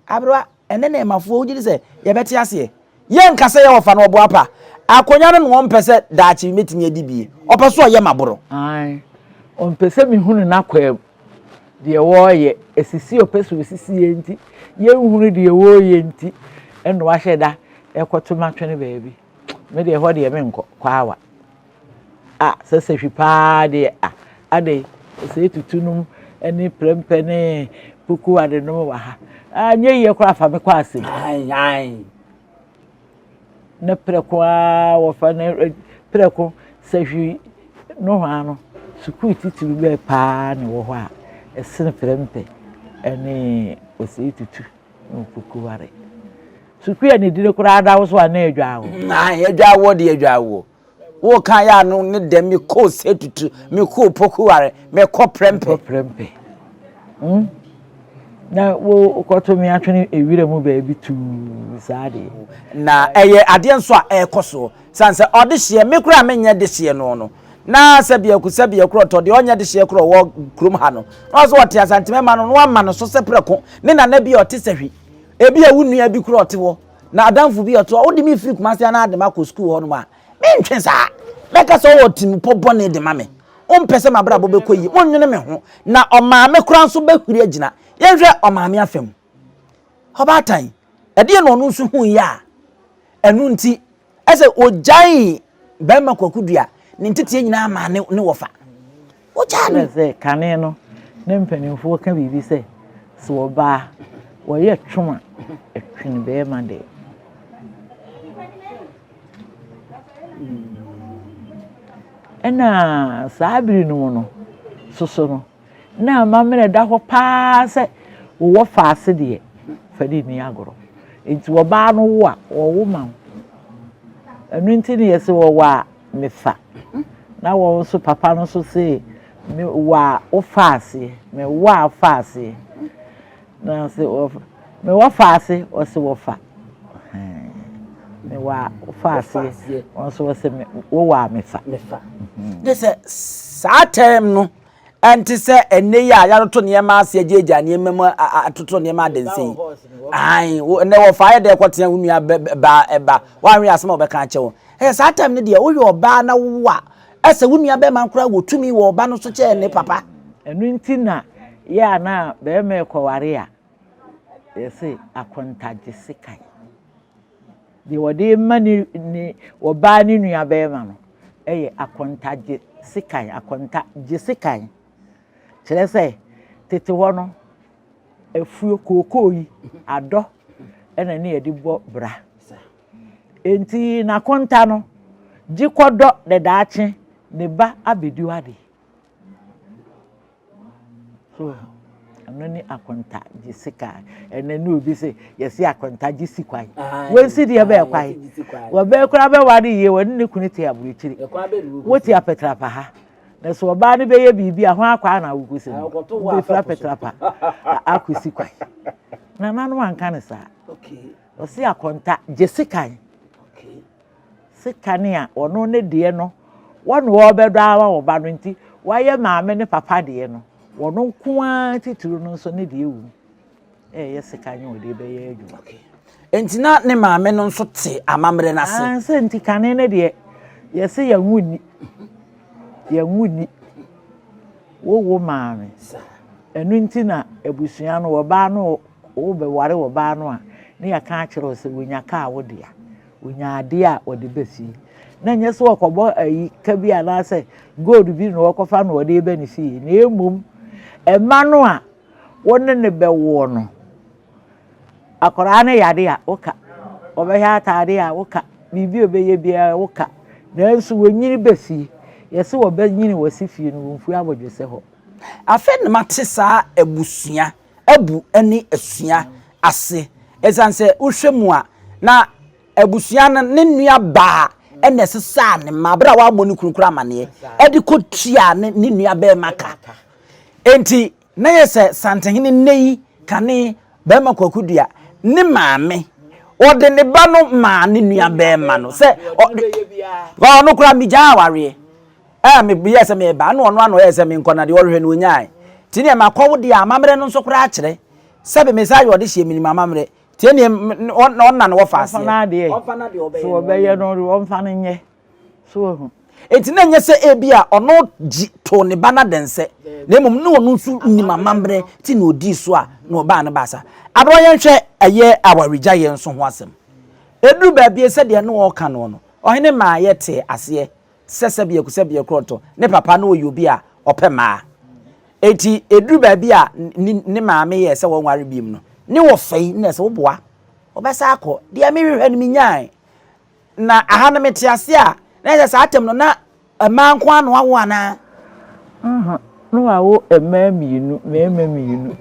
aberewa, ɛnɛ na ɛmafoɔ wogye di sɛ yɛbɛte aseɛ. Yɛnka sɛ yɛwɔ fa no ɔboa pa. Akonnwa no na ɔmpɛ sɛ daakye mɛtumi adi bie. Ɔpɛ so ɔyɛ maboro. Ae, ɔmpɛ sɛ mehunu n'akwaa mu deɛ wɔreyɛ. Asisi a ɔpɛ sɛ ɔsisi yɛn nti, yɛnhunu deɛ wɔreyɛ nti, ɛna wahyɛ da ɛkɔto matwene baabi. Me deɛ ɛhɔ deɛ menkɔ, kwaawa. Ah, sɛ sahwi paa deɛ ah, adɛn, sɛ tutu nom ne prɛmpɛ ne kuku ade nom wɔ ha. Ah, nyɛ yie koraa fa me kɔ asɛm. Ae, ae. Ne prɛko ara wɔfa ne prɛko sahwi nohoa no, sukuu titiriw bɛɛ paa na ɛwɔ hɔ a ɛsene prɛmpɛ ne osei tutu ne kukuware. Sukuu a ne dini koraa da wo so a na adwa wo. Ae, adwa wo deɛ adwa wo. Wo ka yɛ ano ne dɛm me kɔ se tutu me kɔ pokuware me kɔ prɛmpɛ. Kɔ prɛmpɛ. Hmm? Na wo kɔto me atwene ewira mu baabi tuu saa deɛ. Na ɛyɛ adeɛ nso a ɛrekɔ soɔ sane sɛ ɔdehyeɛ me koraa menyɛ dehyeɛ no no na sɛ biako sɛ biako ɔtɔ deɛ ɔnyɛ dehyeɛ korɔ wɔ kurom ha no na ɔsɛ ɔte asantemɛma no na wama no so sɛ prɛko ne nana bi a ɔte sahwi ebi a wo nua bi korɔ ɔte hɔ Na adamfo bi a ɔte hɔ, wode me firi Kumasi anaa de makɔ sukuu hɔnom a, mentwe saa. Mɛka sɛ ɔwɔ tirimpɔ bɔne de ma me. Wompɛ sɛ m'abrabɔ bɛkɔ yie. Wonnwene me ho. Na ɔmaame koraa nso bɛhuri agyina. Yɛnhwɛ ɔmaame afa mu. Ɔbaatan, ɛdeɛn na ɔno nso huiɛ a ɛno nti ɛsɛ ɔgyae barima Kwaku Dua ne nteteɛ nyinaa maa ne ne wɔfa. Wogyaa no. Kyerɛ sɛ, kane no, na mpanimfoɔ ka biribi sɛ, sɛ ɔbaa, wɔyɛ twom a, ɛtwene barima deɛ. Ɛna saa bere no mu no soso no, na amammerɛ da hɔ paa sɛ wowɔ faase deɛ, fa no nni agorɔ. Nti ɔbaa no wo a, wɔwo ma wo. Ɛno nti na yɛse wɔwɔ a, mefa. Na wɔn nso papa no nso se me wɔ a wofa aseɛ, me wɔ a wofa aseɛ. Na ɔse wɔfa, me wɔ fa ase, ɔse wɔfa. Me wɔ a wofa aseɛ, wɔn nso wɔse me wowɔ a mefa. Mefa. Ne sɛ saa term no Ɛnte sɛ ɛnnɛ yi a yɛatoto nneɛma ase agyaagyaa nneɛma mu atoto nneɛma adansi yi. Ae, wo ɛnnɛ wɔfa ayɛ dɛ kɔtea wo nua ba ɛba, woanwe asɛm a wɔbɛka akyɛ wo. Ɛyɛ saa time no deɛ woyɛ ɔbaa na wowo a, ɛsɛ wo nua bɛrima koraa wɔ tumi wɔ ɔba no so kyɛn ne papa. Ɛno nti na yɛ a na bɛrima rekɔware a, yɛse akontagye sekan. Deɛ wɔde rema ne ne ɔbaa ne nuabarima no yɛ akontagye sekan, akonta gye sekan. Kyerɛ sɛ, tete hɔ no, afuo kookoo yi, adɔ na ne yɛde bɔ bra. Enti n'akonta no, gye kɔdɔ na daakye ne ba abɛdi w'adeɛ. So ɛno ne akonta gye sika ɛnɛ ne obi sɛ yɛsi akonta gye si kwan wɔnsi deɛ bɛyɛ kwan wɔbɛyɛ koraa bɛware yie wɔne ne kunu te aburokyiri wote apɛtrapa ha na sɛ ɔbaa no bɛyɛ biribi a ho akwa na awokosi no wobɛfiri apɛtrapa akɔsi kwan nananom anka ne saa ɔsi akonta gye sekan Sika ne a ɔno ne deɛ no wɔ na ɔrebɛdɔ ara wɔ ba no nti wayɛ maame ne papa deɛ no ɔno nko ara titiri no nso ne deɛ wom ɛyɛ sika ne ɔde bɛyɛ adwuma. Nti na ne maame no nso te amammerɛ no ase. Ah, sɛ nti kane no deɛ yɛse yɛn ho nni yɛn ho nni wowo maame ɛno nti na abusua no ɔbaa no wobɛware ɔbaa no a ne yɛka akyerɛ wo sɛ wonya kaa wo dea. Ɔnya adeɛ a ɔde ba fie. Na ɛnyɛ sɛ ɔkɔbɔ ayi ka bi anaasɛ gold bi na ɔkɔfa na ɔde reba ne fie. Na mmom, mma no a wo ne no bɛwoɔ no, akwadaa no yare a, woka. Ɔbɛhyɛ ataadeɛ a, woka. Biribi a ɔbɛyɛ biara, woka. Nanso wɔnyini ba fie. Yɛse wɔbɛnyini wɔ se fie no, wɔmfiri abɔdwesɛ hɔ. Afei na mate saa abusua abu ne asua ase. Ɛsiane sɛ wohwɛ mu a, na abusua no ne nua baa na ɛsesaa ne mma bere a wammɔ ne kunu kora amaneɛ ɛde kɔtua ne ne nua bɛrima ka. Enti na yɛ sɛ Santehene nnɛ yi kane bɛrima Kwaku Dua ne maame ɔde ne ba no maa ne nua bɛrima no sɛ ɔno koraa megyaa awareɛ. Ɛɛ meyɛɛ sɛ meba na ɔno ano ɔyɛɛ sɛ menkɔ na deɛ ɔrehwɛ no ɔnyae. Nti neɛ makɔ wo deɛ amammerɛ no nso koraa kyerɛ. Sɛbe me saa yɛ ɔde hyeɛ menim amammerɛ. Nti ɛneɛ ɔnna no wɔfa aseɛ. Ɔmfa n'adeɛ. Ɔmfa n'adeɛ ɔbɛyɛ So ɔbɛyɛ no ɔmfa no nyɛ. So wahu. Enti na ɛnyɛ sɛ ebia ɔno gye too ne ba no adensɛ, na mmom na ɔno nso nim amammerɛ nti na ɔdii so a na ɔbaa no baa saa. Aberɛ yɛnhwɛ ɛyɛ awaregyaeɛ nso ho asɛm. Ɛduru baabi sɛdeɛ na ɔreka noɔ no, ɔhene maa yɛtee aseɛ sɛ sɛbeɛku sɛbeɛ korɔntɔ, ne papa no ɔyɛ obi a ɔpɛ mmaa. Enti ɛduru baabi a ne, ne maame yɛɛ sɛ wɔnware biom no, ne wɔfa yi na ɛsɛ woboa, wɔbɛsa akɔ. Deɛ mehwehwɛ no menyae. Na aha no mete ase a, na ɛsɛ saa atɛm no na mmaa nko ara na wawo anaa? Aha, na wawo mmaa mmienu, mmarima mmienu.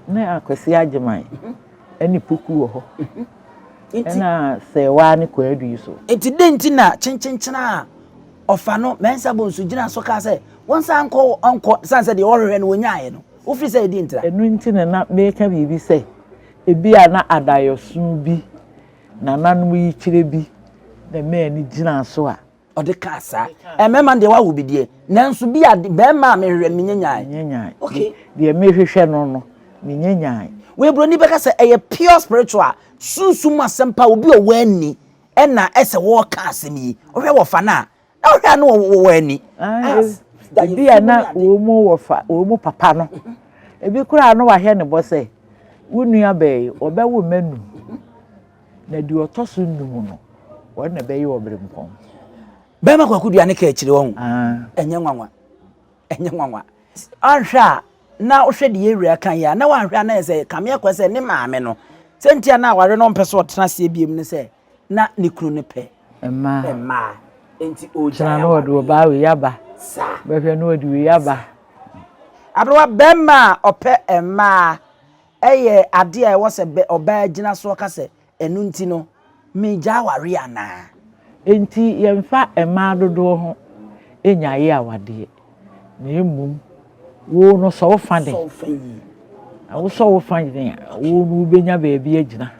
Na Akwasi Agyeman ne Poku wɔ hɔ. Ɛna Sɛɛwaa ne Kwaadu yi so. Nti dɛn nti na kyenkyenkyen a ɔfa no Mensah Bonsu gyina so kaa sɛ wɔnsan nkɔ nkɔ sane sɛ deɛ wɔhwehwɛ no wɔnyaeɛ no? Wofiri sɛ ɛdi ntra? Ɛno nti na na meka biribi sɛ ebia na adayɔso bi Nananom yikyerɛ bi na ɛmaa ani gyinaa so a. Ɔde kaa saa. Mmarima no deɛ wawo bi deɛ, nanso bi a barima a mehwehwɛ no menyɛ nyae. Menyɛ nyae. Okay. Deɛ mehwehwɛ no no, menyɛ nyae. Wei buroni bɛka sɛ ɛyɛ pure spiritual, sunsum mu asɛm pa, obi a ɔwɔ ani ɛna ɛsɛ wɔreka asɛm yi. Wohwɛ wɔfa no a, na wohwɛ a na wɔwɔ ani. Ebi a na wɔn mu wɔfa, wɔn mu papa no, ebi koraa na wahwɛ ne bɔ sɛ, wo nua bɛɛ yi, ɔbɛwo mma num. Na deɛ ɔtɔ so num no, wɔn na ɛbɛyɛ ɔberempɔn. Bɛrima kwaku dua ne ka akyire wɔn. Ɛnyɛ nwanwa. Ɛnyɛ nwanwa. Anhwɛ a na wohwɛ deɛ ewura ka yi a na wanhwɛ a na yɛ sɛ kame akɔ sɛ ne maame no. Sɛ nti a na aware no ɔmpɛ sɛ ɔtena aseɛ biem ne sɛ na ne kunu no pɛ mmaa. Mmaa. Nti ɔgyae Kyena na ɔde awareɛ. ɔbaa wei aba. Saa. Bɛhwɛ na ɔde wei aba. Aberewa bɛrima a ɔpɛ mmaa yɛ adeɛ a ɛwɔ sɛ bɛ ɔbaa gyina soɔ ka sɛ ɛno nti no megya awareɛ anaa? Enti yɛmfa mmaa dodoɔ ho nnyae awadeɛ, na mmom wo no sɔ wo fa den. Sɔ wo fa yie. Na wosɔ wo fa den a, wo no wobɛnya baabi agyina.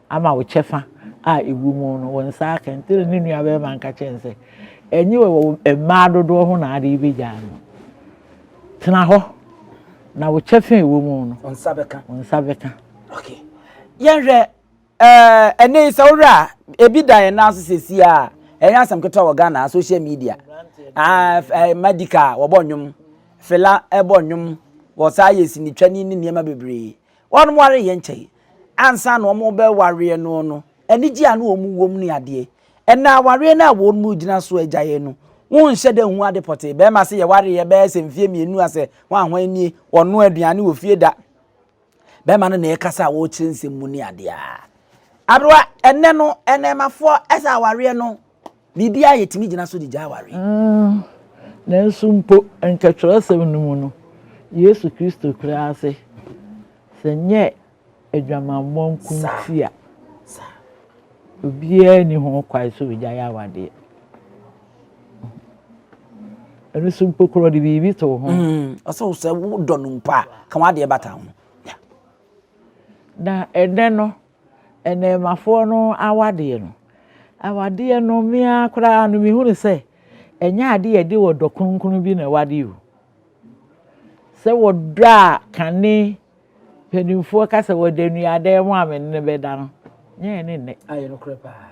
Ama wo kyɛfa a ɛwɔ mu no, wo nsa aka. Nti na ne nuabarima no ka kyerɛɛ no sɛ, Ɛnyɛ wɔ mmaa dodoɔ ho na ade rebɛgyaa no. Tena hɔ, na wo kyɛfa a ɛwɔ mu no, wo nsa bɛka. Wo nsa bɛka. Okay. Yɛnhwɛ, ɛɛ, ɛnɛ yi sɛ wohwɛ a, ebi da yɛn nan so seesei a, ɛnyɛ asɛm ketewa wɔ Ghana social media. Ah, eh, Madika wɔbɔ nnwom, Fela ɛbɔ nnwom, wɔsaa yɛ sinitwani ne nneɛma bebree. Wɔn ware yɛ nkyɛe. Ansa na wɔrebɛwareɛ no no, anigyeɛ a na wɔn wɔ mu ne adeɛ. Ɛnna awareɛ no a wɔn gyina so agyaeɛ no, wonhyɛ da nhu ade pɔtee. Bɛrima se yɛwareɛ bɛyɛ sɛ mfeɛ mmienu a sɛ hwan hwan nie, ɔnnoa aduane wɔ fie da. Bɛrima no na ɛkasa a wɔrekyerɛ nsɛm mu ne adeɛ a. Aberewa, ɛnnɛ no, ɛnɛɛmafoɔ ɛsɛ awareɛ no, biribiara yɛtumi gyina so de gya awareɛ. Mm, nanso mpo, nka twerɛsɛm no mu no, Yesu Kristo koraa se, sɛ nyɛ adwamammɔ nko nti a, obiara nni ho kwan sɛ ogyae awadeɛ. Ɛno so mpo korɔ de biribi to ho. Mm, ɔsɛ wo sɛ wodɔ no mpo a, ka w'adeɛ bata ho. Na ɛnɛ no, nnɛɛmafoɔ no awadeɛ no, awadeɛ no me ara koraa no mehunu sɛ ɛnyɛ adeɛ yɛde ɔdɔ kronkron bi na ɛwade o. Sɛ wɔdɔ a kane mpanimfoɔ ka sɛ wɔda nnuadan mu a me ne no bɛda no, nyɛ ɛne nnɛ. Ayɛ nokorɛ paa.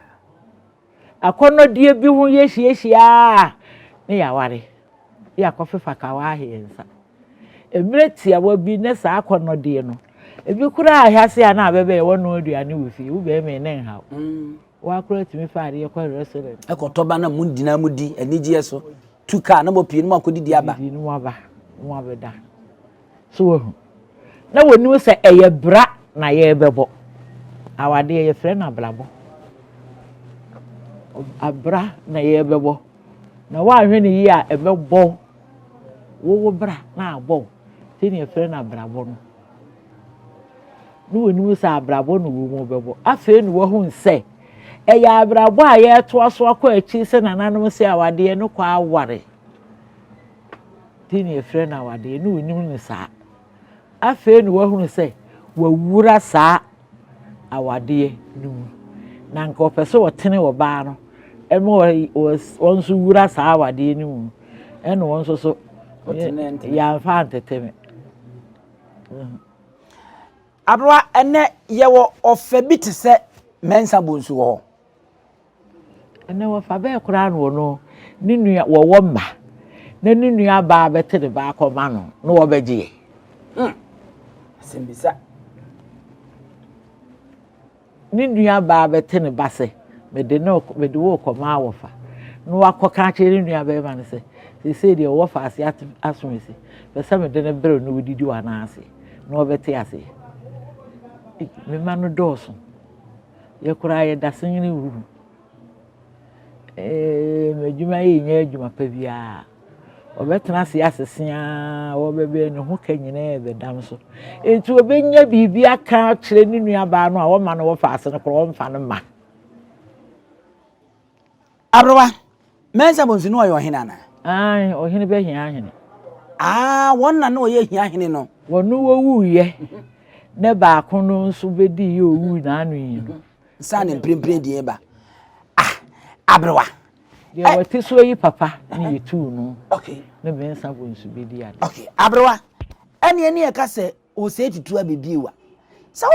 Akɔnnɔdeɛ bi ho yɛhyiahyia a ne yɛaware, ne yɛakɔfefa kawa ahe yɛn nsa. Mmerɛ tiawa bi ne saa akɔnnɔdeɛ no, ebi koraa ahyɛase a na abɛbɛyɛ wɔnoa aduane wɔ fie, wo bɛrima yi ne nha wo. Mm. Woakora tumi fa adeɛ kɔ restaurant. Ɛkɔtɔ ba na mo nyinaa mo di anigyeɛ so. Tu kaa na mo pie na mo akɔdidi aba. Didi na mo aba na mo abɛda. So wahu? Na wɔnim sɛ ɛyɛ bra na yɛrebɛbɔ. Awadeɛ yɛfrɛ no abrabɔ. Abra na yɛrebɛbɔ. Na woanhwɛ no yie a ɛbɛbɔ wo. Wo wo bra na abɔ wo. Nti na yɛfrɛ no abrabɔ no. Na wɔnim sɛ abrabɔ na wɔn bɛbɔ. Afei na wɔahu sɛ ɛyɛ abrabɔ a yɛretoa so akɔ akyiri sɛ nananom sɛ awadeɛ no kɔ aware. Nti na yɛfrɛ no awadeɛ, na wɔnim no saa. Afei na wɔahunu sɛ wɔawura saa awadeɛ no mu. Na nka ɔpɛ sɛ ɔtene ɔbaa no. ɛma wɔn nso wura saa awadeɛ no mu ɛna wɔn nso so yɛamfa antete me. Aberewa, ɛnɛ yɛwɔ ɔfɛ bi te sɛ Mensah Bonsu wɔ hɔ. Ɛnɛ wɔfa bɛɛ koraa na ɔno ne nua wɔwɔ mma na ne nua baa bɛte ne ba akɔma no na wɔbɛgye yɛ. Asɛmbisa. Ne nua baa bɛte ne ba sɛ mede no mede wo rekɔma awɔfa na wakɔka akyerɛ ne nua bɛrima no sɛ seesei deɛ ɔwɔ fa ase aso esi pɛ sɛ mede no brɛ no wodidi wɔ anan ase na ɔbɛte aseɛ. Me mma no dɔɔso. Yɛ koraa yɛda so nyini wuru. Ee, m'adwuma yi nyɛ adwuma pa biara. Ɔbɛtena ase asese ara, ɔbɛbɛn ne ho ka nyinaa bɛdam so. Enti ɔbɛnya biribi aka akyerɛ ne nuabaa no a ɔma no wɔfa ase no koraa ɔmfa no mma. Aberewa, Mensah Bonsu no ɔyɛ ɔhene anaa? Aane, ɔhene bɛhia ahene. Ah, wɔn na na ɔyɛ hia hene no. Wɔn wɔwuiɛ, na baako no nso bɛdiiɛ ɔwui n'ano yi no. Nsa ne mprempren deɛ ba. Ah, aberewa. Deɛ wɔte soɔ yi papa ne yɛtuu no. Okay. Ne Mensah Bonsu bɛdi ade. Okay, aberewa. Ɛne ɛne ɛka sɛ ɔsɛe tutu abɛbie wa. Sɛ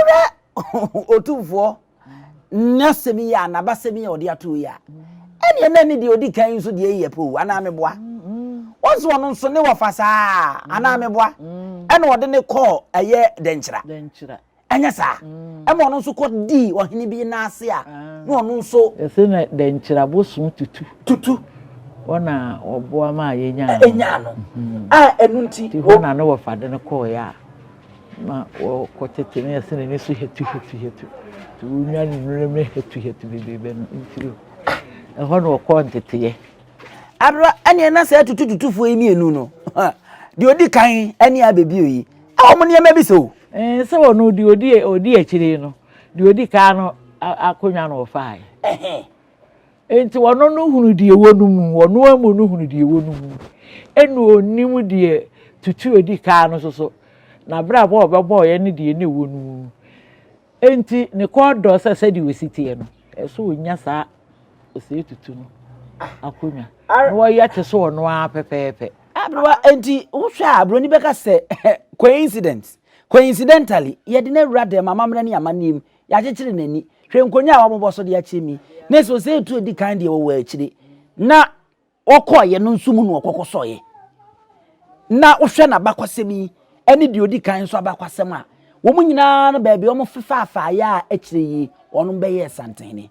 wohwɛ otumfoɔ n'asɛm yi a n'abasɛm yi a ɔde ato yi a ɛneɛ na ne deɛ ɔdi kan nso deɛ yɛ pɛ o anaa meboa wɔn nso ɔno nso ne wɔfa saa anaa meboa ɛna ɔde ne kɔɔ ɛyɛ dɛnkyira ɛnyɛ saa ɛma ɔno nso kɔ dii ɔhene bi n'ase a na ɔno nso. Ɛsɛ na dɛnkyira bosom tutu. Tutu. Wɔn na ɔboa ma yɛnyaa no. Ɛnyaa no a ɛno nti. Ti hɔ na ne wɔfa de no kɔɔ yɛ a. Ma wɔkɔtete no yɛsɛ n'ani so hatuhatuhatu nti wonya ne nwura mu hatuhatu bebrebe no nti ɛhɔ na ɔkɔɔ nteteyɛ. Abra ɛneɛ na saa tutututufoɔ yi mmienu no deɛ ɔdi kan ɛne abɛbio yi ɛwɔ mo nneɛma bi sɛ o. Ɛɛ sɛ ɔno deɛ ɔdi ɔdi akyire no deɛ ɔdi kan no akonnwa no ɔfaeɛ. Enti ɔno no hunu deɛ ɛwɔ no mu, ɔno amu no hunu deɛ ɛwɔ no mu, ɛna ɔnim deɛ tutu ɔdi kan no nso so, n'abrabɔ a ɔbɛbɔeɛ ne deɛ na ɛwɔ no mu. Enti ne kɔn dɔ sɛ sɛdeɛ ɔsi teɛ no, ɛsɛ ɔnya saa ɔsɛe tutu no akonnwa, na ɔyɛ te sɛ ɔno ara pɛpɛɛpɛ. Aberewa, enti wohwɛ a, buroni bɛka sɛ coincidence, coincidentally, yɛde no awura dɛm amammerɛ ne amanneɛ mu, Yɛakyekyere n'ani. Hwɛ nkonnwa a wɔabobɔ so de akyerɛ mi. Na sɛ ɔsɛ etu edi kan deɛ wɔwɔ akyire. Na ɔkɔɔeɛ no nso mu na ɔkɔkɔsɔeɛ. Na wohwɛ n'abakwasɛm yi ne deɛ ɔdi kan nso abakwasɛm a, wɔn nyinaa no baabi wɔn fefaafaeɛ a akyire yi wɔn bɛyɛɛ santehene.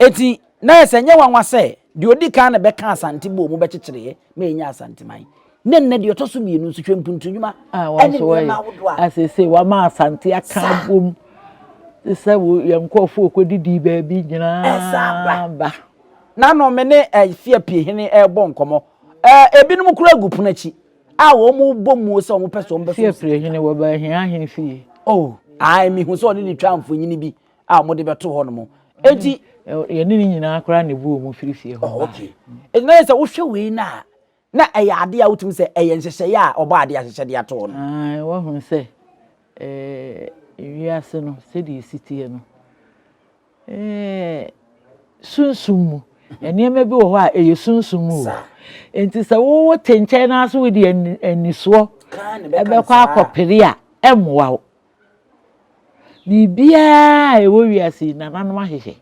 Eti na yɛ sɛ nyɛ nwanwa sɛ deɛ ɔdi kan na bɛka Asante bɔɔ mu bɛkyekyereeɛ ma yɛnya Asanteman. Ne nnɛ deɛ ɔtɔ so mmienu nso hwɛ mpuntunwuma ne nneɛma ahodoɔ a. Asese wama Asante aka abom te sɛ yɛn nkurɔfoɔ kɔdidi baabi nyinaa ba. N'ano me ne Fiapie hene rebɔ nkɔmmɔ. Ebinom koraa gu pono akyi a wɔrebɔ muo sɛ wɔpɛ sɛ wɔbɛsom. Fiapie hene wɔba ahia hene fie. Oh, ae mehu sɛ ɔne ne twa mfonini bi a wɔde bɛto hɔ nom. Enti. Yɛne ne nyinaa koraa na ebu wɔn firi fie hɔ. Oh, okay. Enti na yɛ sɛ wohwɛ wei no a, na ɛyɛ adeɛ a wotumi sɛ ɛyɛ nhyehyɛeɛ a ɔbɔ adeɛ ahyehyɛ de ato hɔ no. Ae, woahunu sɛ ɛɛ wiase no sɛdeɛ ɛsi teɛ no, ɛɛ sunsum mu, nneɛma bi wɔ hɔ a ɛyɛ sunsum mu o. Enti sɛ wote nkyɛn na so wode anisoɔ ɛbɛkɔ akɔpere a, ɛmmoa wo. Biribiara a ɛwɔ wiase yi, nananom ahyehyɛ.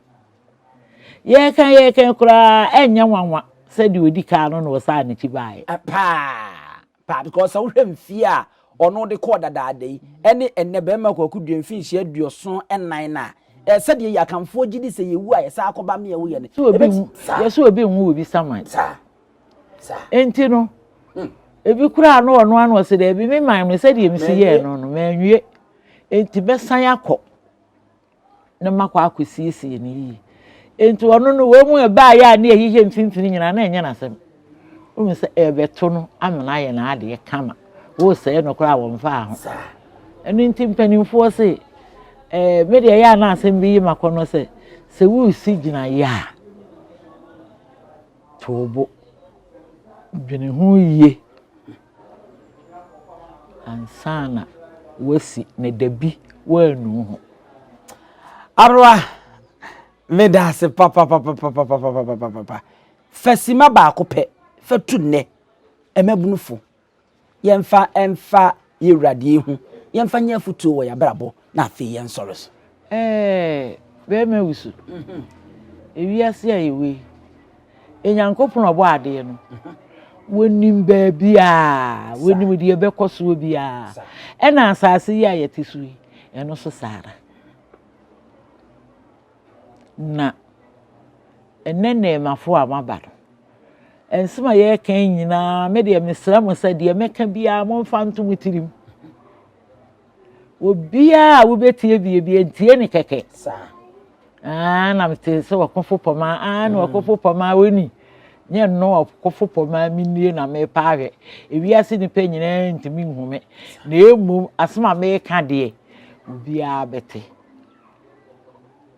Yɛreka yɛreka koraa ɛnyɛ nwanwa sɛ deɛ ɔdi kan no na ɔsaa n'akyi baeɛ. Paa paa because sɛ wohwɛ mfie a ɔno de kɔɔ dadaada yi ɛne ɛnɛ bɛrima Kwaku Dua mfinhyia 74 no a sɛdeɛ yɛ Akanfoɔ gye di sɛ yɛwu a yɛsan akɔba mmea woyɛ no. Sɛ obi nwu yɛsɛ obi nwu obi saman. Saa. Enti no, ebi koraa no ɔno ano ɔsɛ daabi me man no sɛdeɛ mesi yɛɛ no no manwie. Enti mɛsan akɔ na makɔ akɔsiesie no yie. Enti ɔno no wɔn mu ɛbaeɛ a ne yɛhyehyɛ mfimfini nyinaa na ɛnyɛ n'asɛm. Wohu sɛ ɛrebɛto no amena ayɛ n'adeɛ kama. Wosɛe no koraa wɔmfaa ho. Ɛno nti mpanimfoɔ se ɛɛ me deɛ ɛyɛ a na asɛm bi yi m'akɔnnɔ sɛ sɛ woresi gyinaeɛ a To wo bo. Dwene ho yie ansa na woasi na dabi woannu ho. Aberewa, Meda ase papapapapapapapapa. Fa sima baako pɛ fa tu nnɛ mmabunufo. Yɛmfa mfa yɛn Wura deɛ ehu, yɛmfa nyɛ afotuo wɔ yɛn abrabɔ na afei yɛnsɔre so. Ɛɛ, bɛrima wusu. Ewiase a yɛwɔ yi, Onyankopɔn a ɔbɔ adeɛ no, wɔnim baabiara, wɔnim deɛ ɛbɛkɔ soɔ biara. Ɛna asase yi a yɛte so yi, ɛno nso saa ara. Na ɛnɛ nnɛɛmafoɔ a moaba no, nsɛm a yɛreka yi nyinaa, me deɛ mesrɛ mo sɛ deɛ mɛka biara momfa nto mo tirim. Obiara a wobɛtie bie bi ntie ne kɛkɛ. Aa na mete sɛ ɔkofo pɔmaa, aa na ɔkofo pɔmaa oni. Nyɛ nnɔ ɔkofo pɔmaa mennie na merepa ahwɛ. Ewiase nnipa nyinaa ntumi nhu me. Na mmom asɛm a mereka deɛ, obiara bɛte.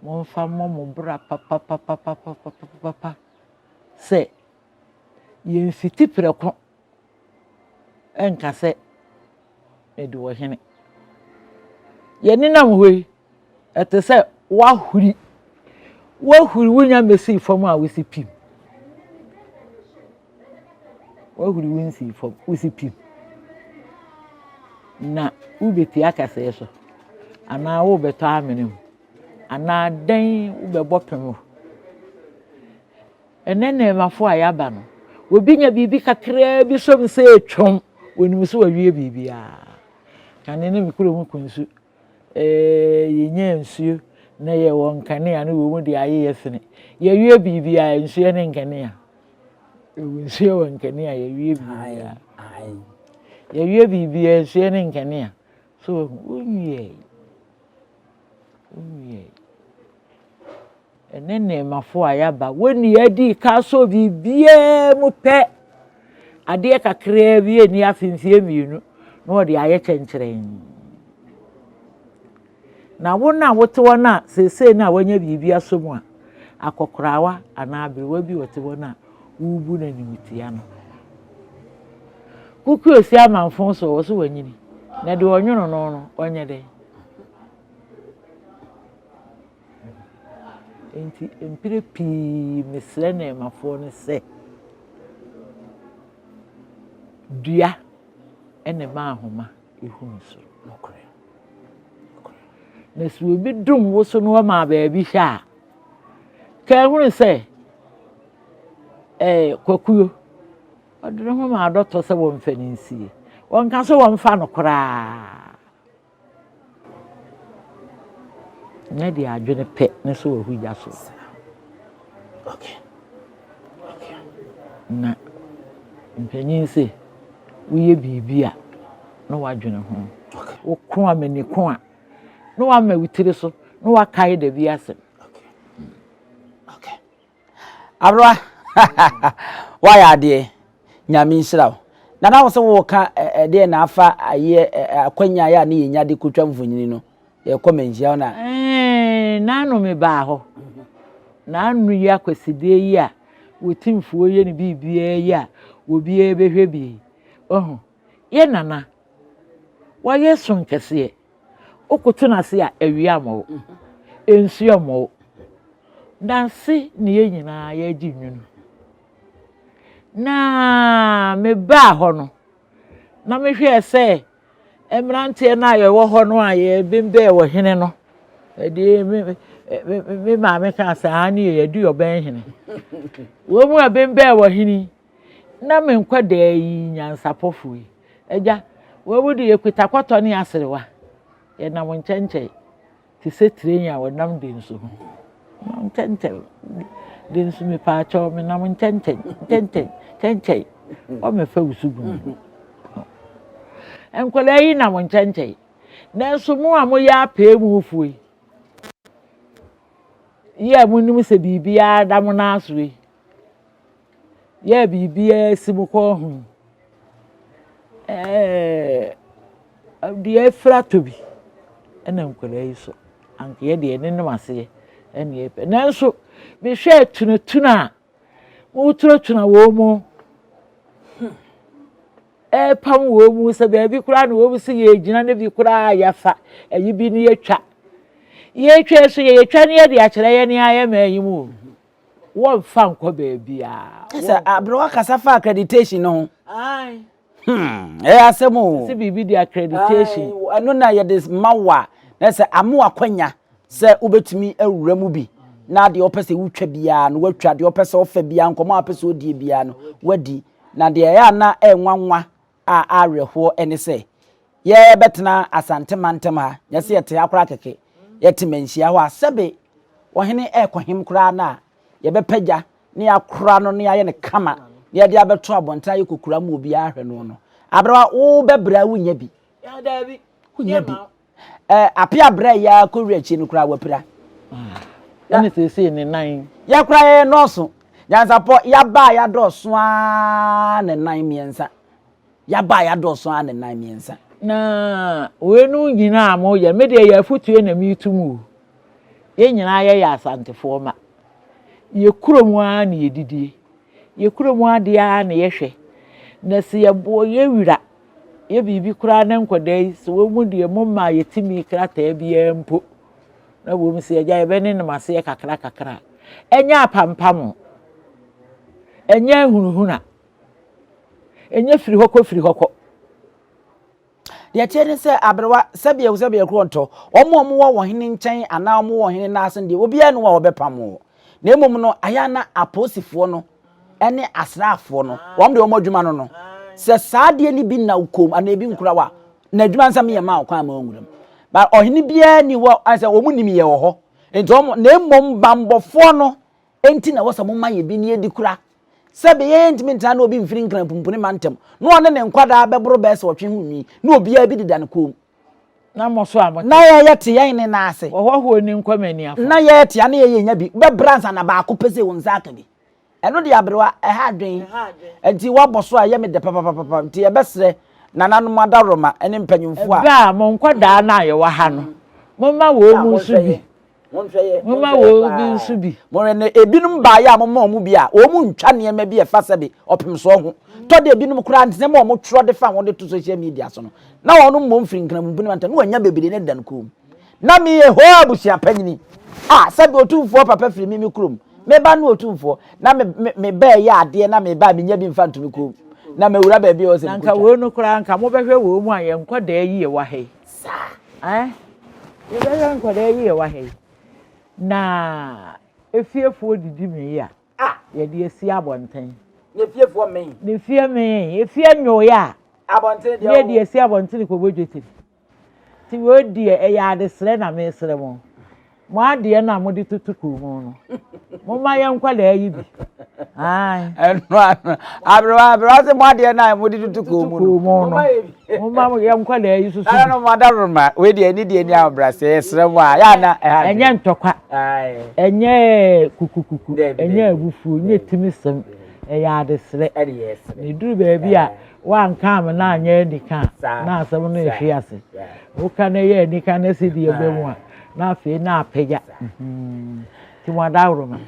Momfa mmɔ mo bra papapapapapapa sɛ yɛmfiti prɛko nka sɛ mede ɔhene. Yɛnenam hɔ yi, ɛte sɛ woahuri. Woahuri wonya mmɛsii fam a wosi pim. Woahuri wo nsii fam, wosi pim. Na wobɛtia kasɛɛ so, anaa wobɛtɔ amene mu, anaa dɛn wobɛbɔ pem. Ɛnnɛ nnɛɛmafo a yɛaba no, obi nya biribi kakraa bi som sɛ etwam, onim sɛ wawie biribiara. Kane ne me kurom kunsu, ee, yɛnya nsuo na yɛwɔ nkanea no wɔ mu de ayeyɛ sene. Yɛwie biribiara, nsuo ne nkanea. Yɛwɔ nsuo wɔ nkanea, yɛwie biribiara. Yɛwie biribiara, nsuo ne nkanea. So wonwiei. Wonwiei. Ɛne nnɛɛmafo a yɛaba, wɔn ni adi ka sɔ biribiara mu pɛ. Adeɛ kakraa bi ɛnni afe mfeɛ mmienu na wɔde ayɛ kyɛnkyerɛn. Na wo no a wote hɔ no a seesei no a woanya biribi asɔ mu a, akɔkorawa anaa aberewa bi ɔte hɔ no a worebu no animtia no. Kuku osi amanfo so wɔ so wanyini na deɛ ɔnwono no no ɔnyɛ dɛn? Enti mprɛ pii mesrɛ nnɛɛmafoɔ no sɛ, dua na ɛma ahoma hunu soro. Nokorɛ. Na sɛ obi dom wo so na ɔma baabi hwɛ a, ka ehunu sɛ ɛɛ kwakuo, ɔde ne ho ma adɔtɔ sɛ wɔmfa no nsie. Wɔnka sɛ wɔmfa no koraa. Nyɛ deɛ adwene pɛ ne sɛ wahu gya so. Okay. Okay. Na mpanyin se woyɛ biribi a na wadwene ho. Okay. Woko a mani ko a na wama wo tiri so na wakae da bi asɛm. Okay. Okay. Aberewa woayɛ adeɛ Nyame nhyira wo. Nana wo sɛ woka ɛdeɛ na afa ayɛ akwanya yɛ a ne yɛnya de kɔtwa mfonyini no yɛkɔ manhyia wo na. N'ano me baa hɔ n'ano yi akwasideɛ yi a wɔtimfoɔ yɛ ne biribiara yi a obiara bɛhwɛ bi yi wahu yɛ nana wɔyɛ so nkɛseɛ Wokoto no ase a, awia mmɔ wo, nsuo mmɔ wo. Danse ne yɛn nyinaa yɛregye nwunu. Na mebaa hɔ no, na mehwɛɛ sɛ mmeranteɛ no a yɛwɔ hɔ no a yɛbembɛn wɔ hene no, ɛdeɛ me me me maame kaa sɛ aa ne yɛ yɛdi ɔbɛn hene. Wɔn mu a bembɛn wɔ hene na me nkwadaa yi nyansapɔfoɔ yi, Agya, wei wo de yɛkuta kɔtɔ ne aserewa, yɛnam nkyɛnkyɛn te sɛ train a wɔnam densu ho. Nam nkyɛnkyɛn, densu mepaakyɛw, menam nkyɛnkyɛn, nkyɛnkyɛn, nkyɛnkyɛn, wɔmmɛfa wo subunu mu. Nkwadaa yi nam nkyɛnkyɛn, nanso mo a moyɛ apɛɛmufoɔ yi, yi a monim sɛ biribiara da mo nan so yi, Yɛ biribiara si mo kɔn ho. Ɛɛ deɛ afira tɔ bi ɛna nkwadaa yi so. Anka yɛ deɛ yɛnenam aseɛ ɛna yɛpɛ. Nanso mehwɛɛ tunatuna a moretunatuna wɔn mu. Ɛrepam wɔn mu sɛ baabi koraa na wɔn si yɛgyina no bi koraa yɛafa ayi bi no yɛatwa. Yɛtwa so yɛtwa ne yɛde akyerɛ yɛn ayɛ ma yi mu o. Wɔmfa nkɔ baabiara. Sɛ aberewa kasa fa accreditation no ho. Hmm, ɛyɛ asɛm o. Sɛ biribi de accreditation. Ɛno na yɛde ma wo a, na sɛ ama w'akwanya sɛ wobɛtumi awura mu bi na deɛ ɔpɛ sɛ wotwa biara no watwa, deɛ ɔpɛ sɛ ɔfa biara, nkɔmmɔ a ɔpɛ sɛ ɔdie biara no wadi. Na deɛ ɛyɛ a na ɛnwanwa a awerɛhoɔ ne sɛ yɛbɛtena Asante mantam ha, nyɛ sɛ yɛte ha koraa kɛkɛ, yɛte manhyia hɔ a sɛbe ɔhene ɛrekɔhem koraa no a yɛbɛpagya na yɛakora no na yɛayɛ no kama na yɛde abɛto abɔnten ayɛ kokora ma obiara ahwɛ no no, aberewa wobɛbrɛ a wonnya bi. Wonnya bi. Ɛ ape abrɛ yɛ ara kɔwura akyi no koraa wapira. Ɛne seesei ne nan. Yɛ koraa yɛyɛ nɔɔso. Nyansapɔ yaba a yɛadɔɔso ara ne nan mmiɛnsa. Yaba a yɛadɔɔso ara ne nan mmiɛnsa. Na weinom nyinaa a moyɛ, me deɛ yɛ afotuo na meretu mu o. Yɛn nyinaa yɛyɛ Asantefoɔ mma. Yɛ kurom ara na yɛdidie. Yɛ kurom adeɛ ara na yɛhwɛ. Na sɛ yɛbɔ yɛ wira yɛ biribi koraa na nkwadaa yi, sɛ wɔn mu deɛ mommaa yɛtumi krataa biara mpo, na wɔn sɛ agya yɛbɛnenem aseɛ kakra kakra a, ɛnyɛ apampam, ɛnyɛ ahunahuna, ɛnyɛ firi hɔ kɔ firi hɔ kɔ. Deɛ ɛteɛ ne sɛ, aberewa, sɛdeɛ wo sɛdeɛ korɔ ntɔ, wɔn a wɔwɔ ɔhene nkyɛn anaa wɔwɔ ɔhene nan ase no deɛ, obiara nni hɔ a ɔbɛpam wo. Na mmom no, ayɛ a na apolisifoɔ no ne asraafoɔ no, wɔn deɛ wɔn adwuma no no, sɛ saa adeɛ no bi nna wo kɔn mu anaa ebi nkura wo a, na adwuma nsɛm yɛ mma wo kwan ma wonwura mu. But ɔhene biara nni hɔ a sɛ wɔn nim yɛ wɔ hɔ. Nti wɔn, na mmom bammɔfoɔ no nti na ɛwɔ sɛ moma yɛ bi na yɛdi kura. Sɛbe yɛn yɛntumi ntena na obi mfiri Nkran pumpuni mantam na ɔne ne nkwadaa bɛboro bɛyɛ sɛ ɔtwe ho nwi na obiara bi deda ne kɔn mu. Na mo so a mote. Na yɛn yɛte yɛn ne nan ase. Ɔhɔhoɔ nni nkwa m'ani afa. Na yɛte a na yɛn yɛnya bi. Bɛbrɛ ansa na baako pɛ sɛ wo nsa aka bi. Ɛno deɛ aberewa, ɛha adwene. Nti woabɔ so a ɛyɛ me dɛ papapapa. Nti yɛbɛsrɛ nananom adaworoma ne mpanyimfoɔ a. Ɛberɛ a mo nkwadaa no a yɛwɔ ha no, momma wɔn nso bi. Momma wɔn bi nso bi. Monhwɛ na ebinom baeɛ a moma wɔn bi a, wɔn ntwa nneɛma bi a ɛfa sɛbe ɔpemsoɔ ho. Tɔ da ebinom koraa nneɛma a wɔtwerɛ de fa ho de to social media so no, na wɔn mmom firi nkramompuni mantam na wɔanya bebree na ɛda no kɔn mu. Na meyɛ hoo abusua panyini a sɛbe otumfoɔ papa firi me me kurom. Me ba ne otumfoɔ. Na me me me ba ɛyɛ adeɛ na me ba a menya bi mfa nto me kɔn mu. Na mawura baabi a ɛwɔ sɛ Na nka mekɔtwa. wei no koraa nka mobɛhwɛ wei mu a yɛn nkwadaa yi yɛwɔ ha yi. Saa. Eh, yɛbɛhwɛ nkwadaa yi yɛwɔ ha yi. Na efiefoɔ didi mee a, yɛde asi abɔnten. Na efiefoɔ mee. Na efie mee, efie nwoeɛ a. Abɔnten deɛ. Na yɛde asi abɔnten kɔbɔ dwetire. Nti wei deɛ ɛyɛ adesrɛ na mesrɛ mo. Mo adeɛ no a mode toto kɔn mu no, momma yɛn nkwadaa yi bi. Ae. Ɛno ano. Aberewa aberewa sɛ mo adeɛ no a mode toto kɔn mu no. Momma yɛn nkwadaa yi soso bi. Nananom mo adaworoma, wei deɛ ɛne deɛ ni ahobrɛaseɛ, yɛsrɛ mo a, yɛ a na ɛha adwene. Ɛnyɛ ntɔkwa, ɛnyɛ kukukuku, ɛnyɛ abufuo, ɛnyɛ timisɛm, ɛyɛ adesrɛ. Na ɛduru baabi a Woanka amena anyɛ anika a, na asɛm no rehwe ase. Woka na ɛyɛ anika na sɛ deɛ ɛba mu a, na afei na apagya. Nti mo adaworoma.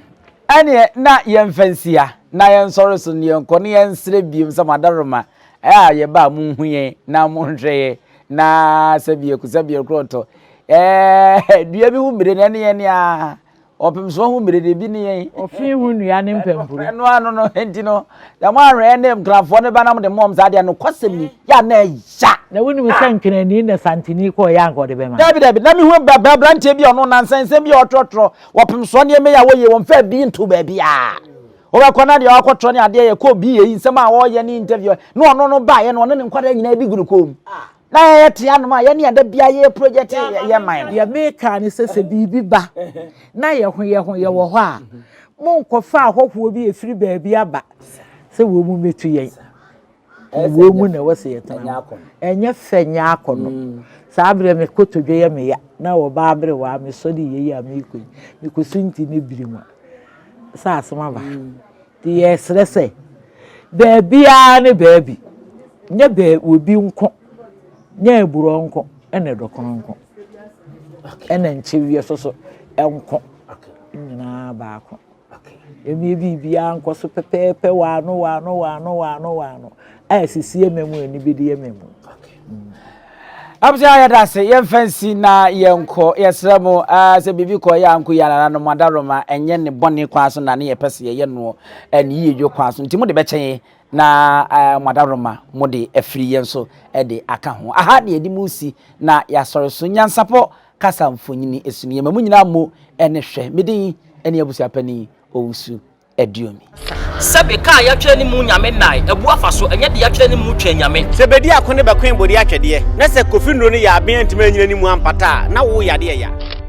Ɛneɛ na yɛmfa nsia na yɛnsɔre so na yɛnkɔ na yɛnsrɛ biom sɛ mo adaworoma a yɛba a monhu yɛn na monhwɛ yɛn na sɛbiako sɛbiako ɔtɔ ɛɛ dua bi ho mmire no ɛne yɛn a Ɔpemsoɔ ho mmire deɛ ebi ne yɛn. Ɔfe ho nnua ne mpampuro. Ɛno ano no nti no, sɛ moanhwɛ ne nkrafoɔ no ba na mode mmɔm saa deɛ nokwasɛm ni, yɛ a na ɛya. Na wonim sɛ Nkranni na Santini kɔeɛ a anka ɔde bɛma. Dabi dabi, na mehu aberanteɛ bi a ɔno nansa nsɛm bi a ɔtwerɛtwerɛ, ɔpemsoɔ nneɛma yi a wɔyɛ wɔmfaa bi ntoo baabiara. Wobɛkɔ na deɛ wakɔtwerɛ ne adeɛ yɛ kɔɔ bi yei nsɛm a ɔreyɛ ne interview na ɔno no baeɛ no ɔne ne nkwadaa nyinaa bi gu ne kɔn mu. Na yɛyɛ te anom a yɛne ada bia yɛ project yɛ man no. Deɛ meka ne sɛ sɛ biribi ba na yɛ ho yɛ ho yɛwɔ hɔ a, monkɔfa ahɔhoɔ bi ɛfiri baabi aba sɛ wɔn mu mmɛtu yɛn. Wɔn mu na ɛwɔ sɛ yɛtena. Ɛnyɛ fɛ nyɛ akɔnnɔ. Saa berɛ me kotodwe yɛ me ya na ɔbaa aberewa mesɔre yei a merekɔ yi mekɔsu nti ne biri mu a sɛ asɛm aba. Nti yɛresrɛ sɛ, baabiara ne baabi, nyɛ baa obi nko, nyɛ aburɔ nko ɛna dɔkono nko, ɛna nkyeweɛ nso so nko, nyinaa baako. Ɛmie biribiara nkɔ so pɛpɛɛpɛ wɔ ano wɔ ano wɔ ano wɔ ano wɔ ano a ɛsisi ɛma mu ani bɛdi ɛma mu. Abusua yɛda ase yɛmfa nsi na yɛnkɔ yɛsrɛ mo ah, sɛ biribi kɔ yɛ anko yɛ anananom adaroma ɛnyɛ ne bɔne kwan so na ne yɛpɛ sɛ yɛyɛ noɔ ne yiedwo kwan so nti mode bɛkyɛ yɛn na eh, mo adaworoma mode afiri yɛn so de aka ho. Aha na yɛde mo si na yɛasɔre so nyansapɔ kasa mfonini so no. Yɛma mo nyinaa mo ne hwɛ. Me din ne abusuapanin Owusu Aduomi. Sɛbe kaa yatwerɛ ne mu Nyame nnae, abu afa so, ɛnyɛ de yatwerɛ ne mu twɛn Nyame. Sɛ bedi ako ne bɛkoe bode atwɛdeɛ, na sɛ Kofi nnuro no yɛ aben antumi anyina ne mu ampata a, na wo yadeɛ ya.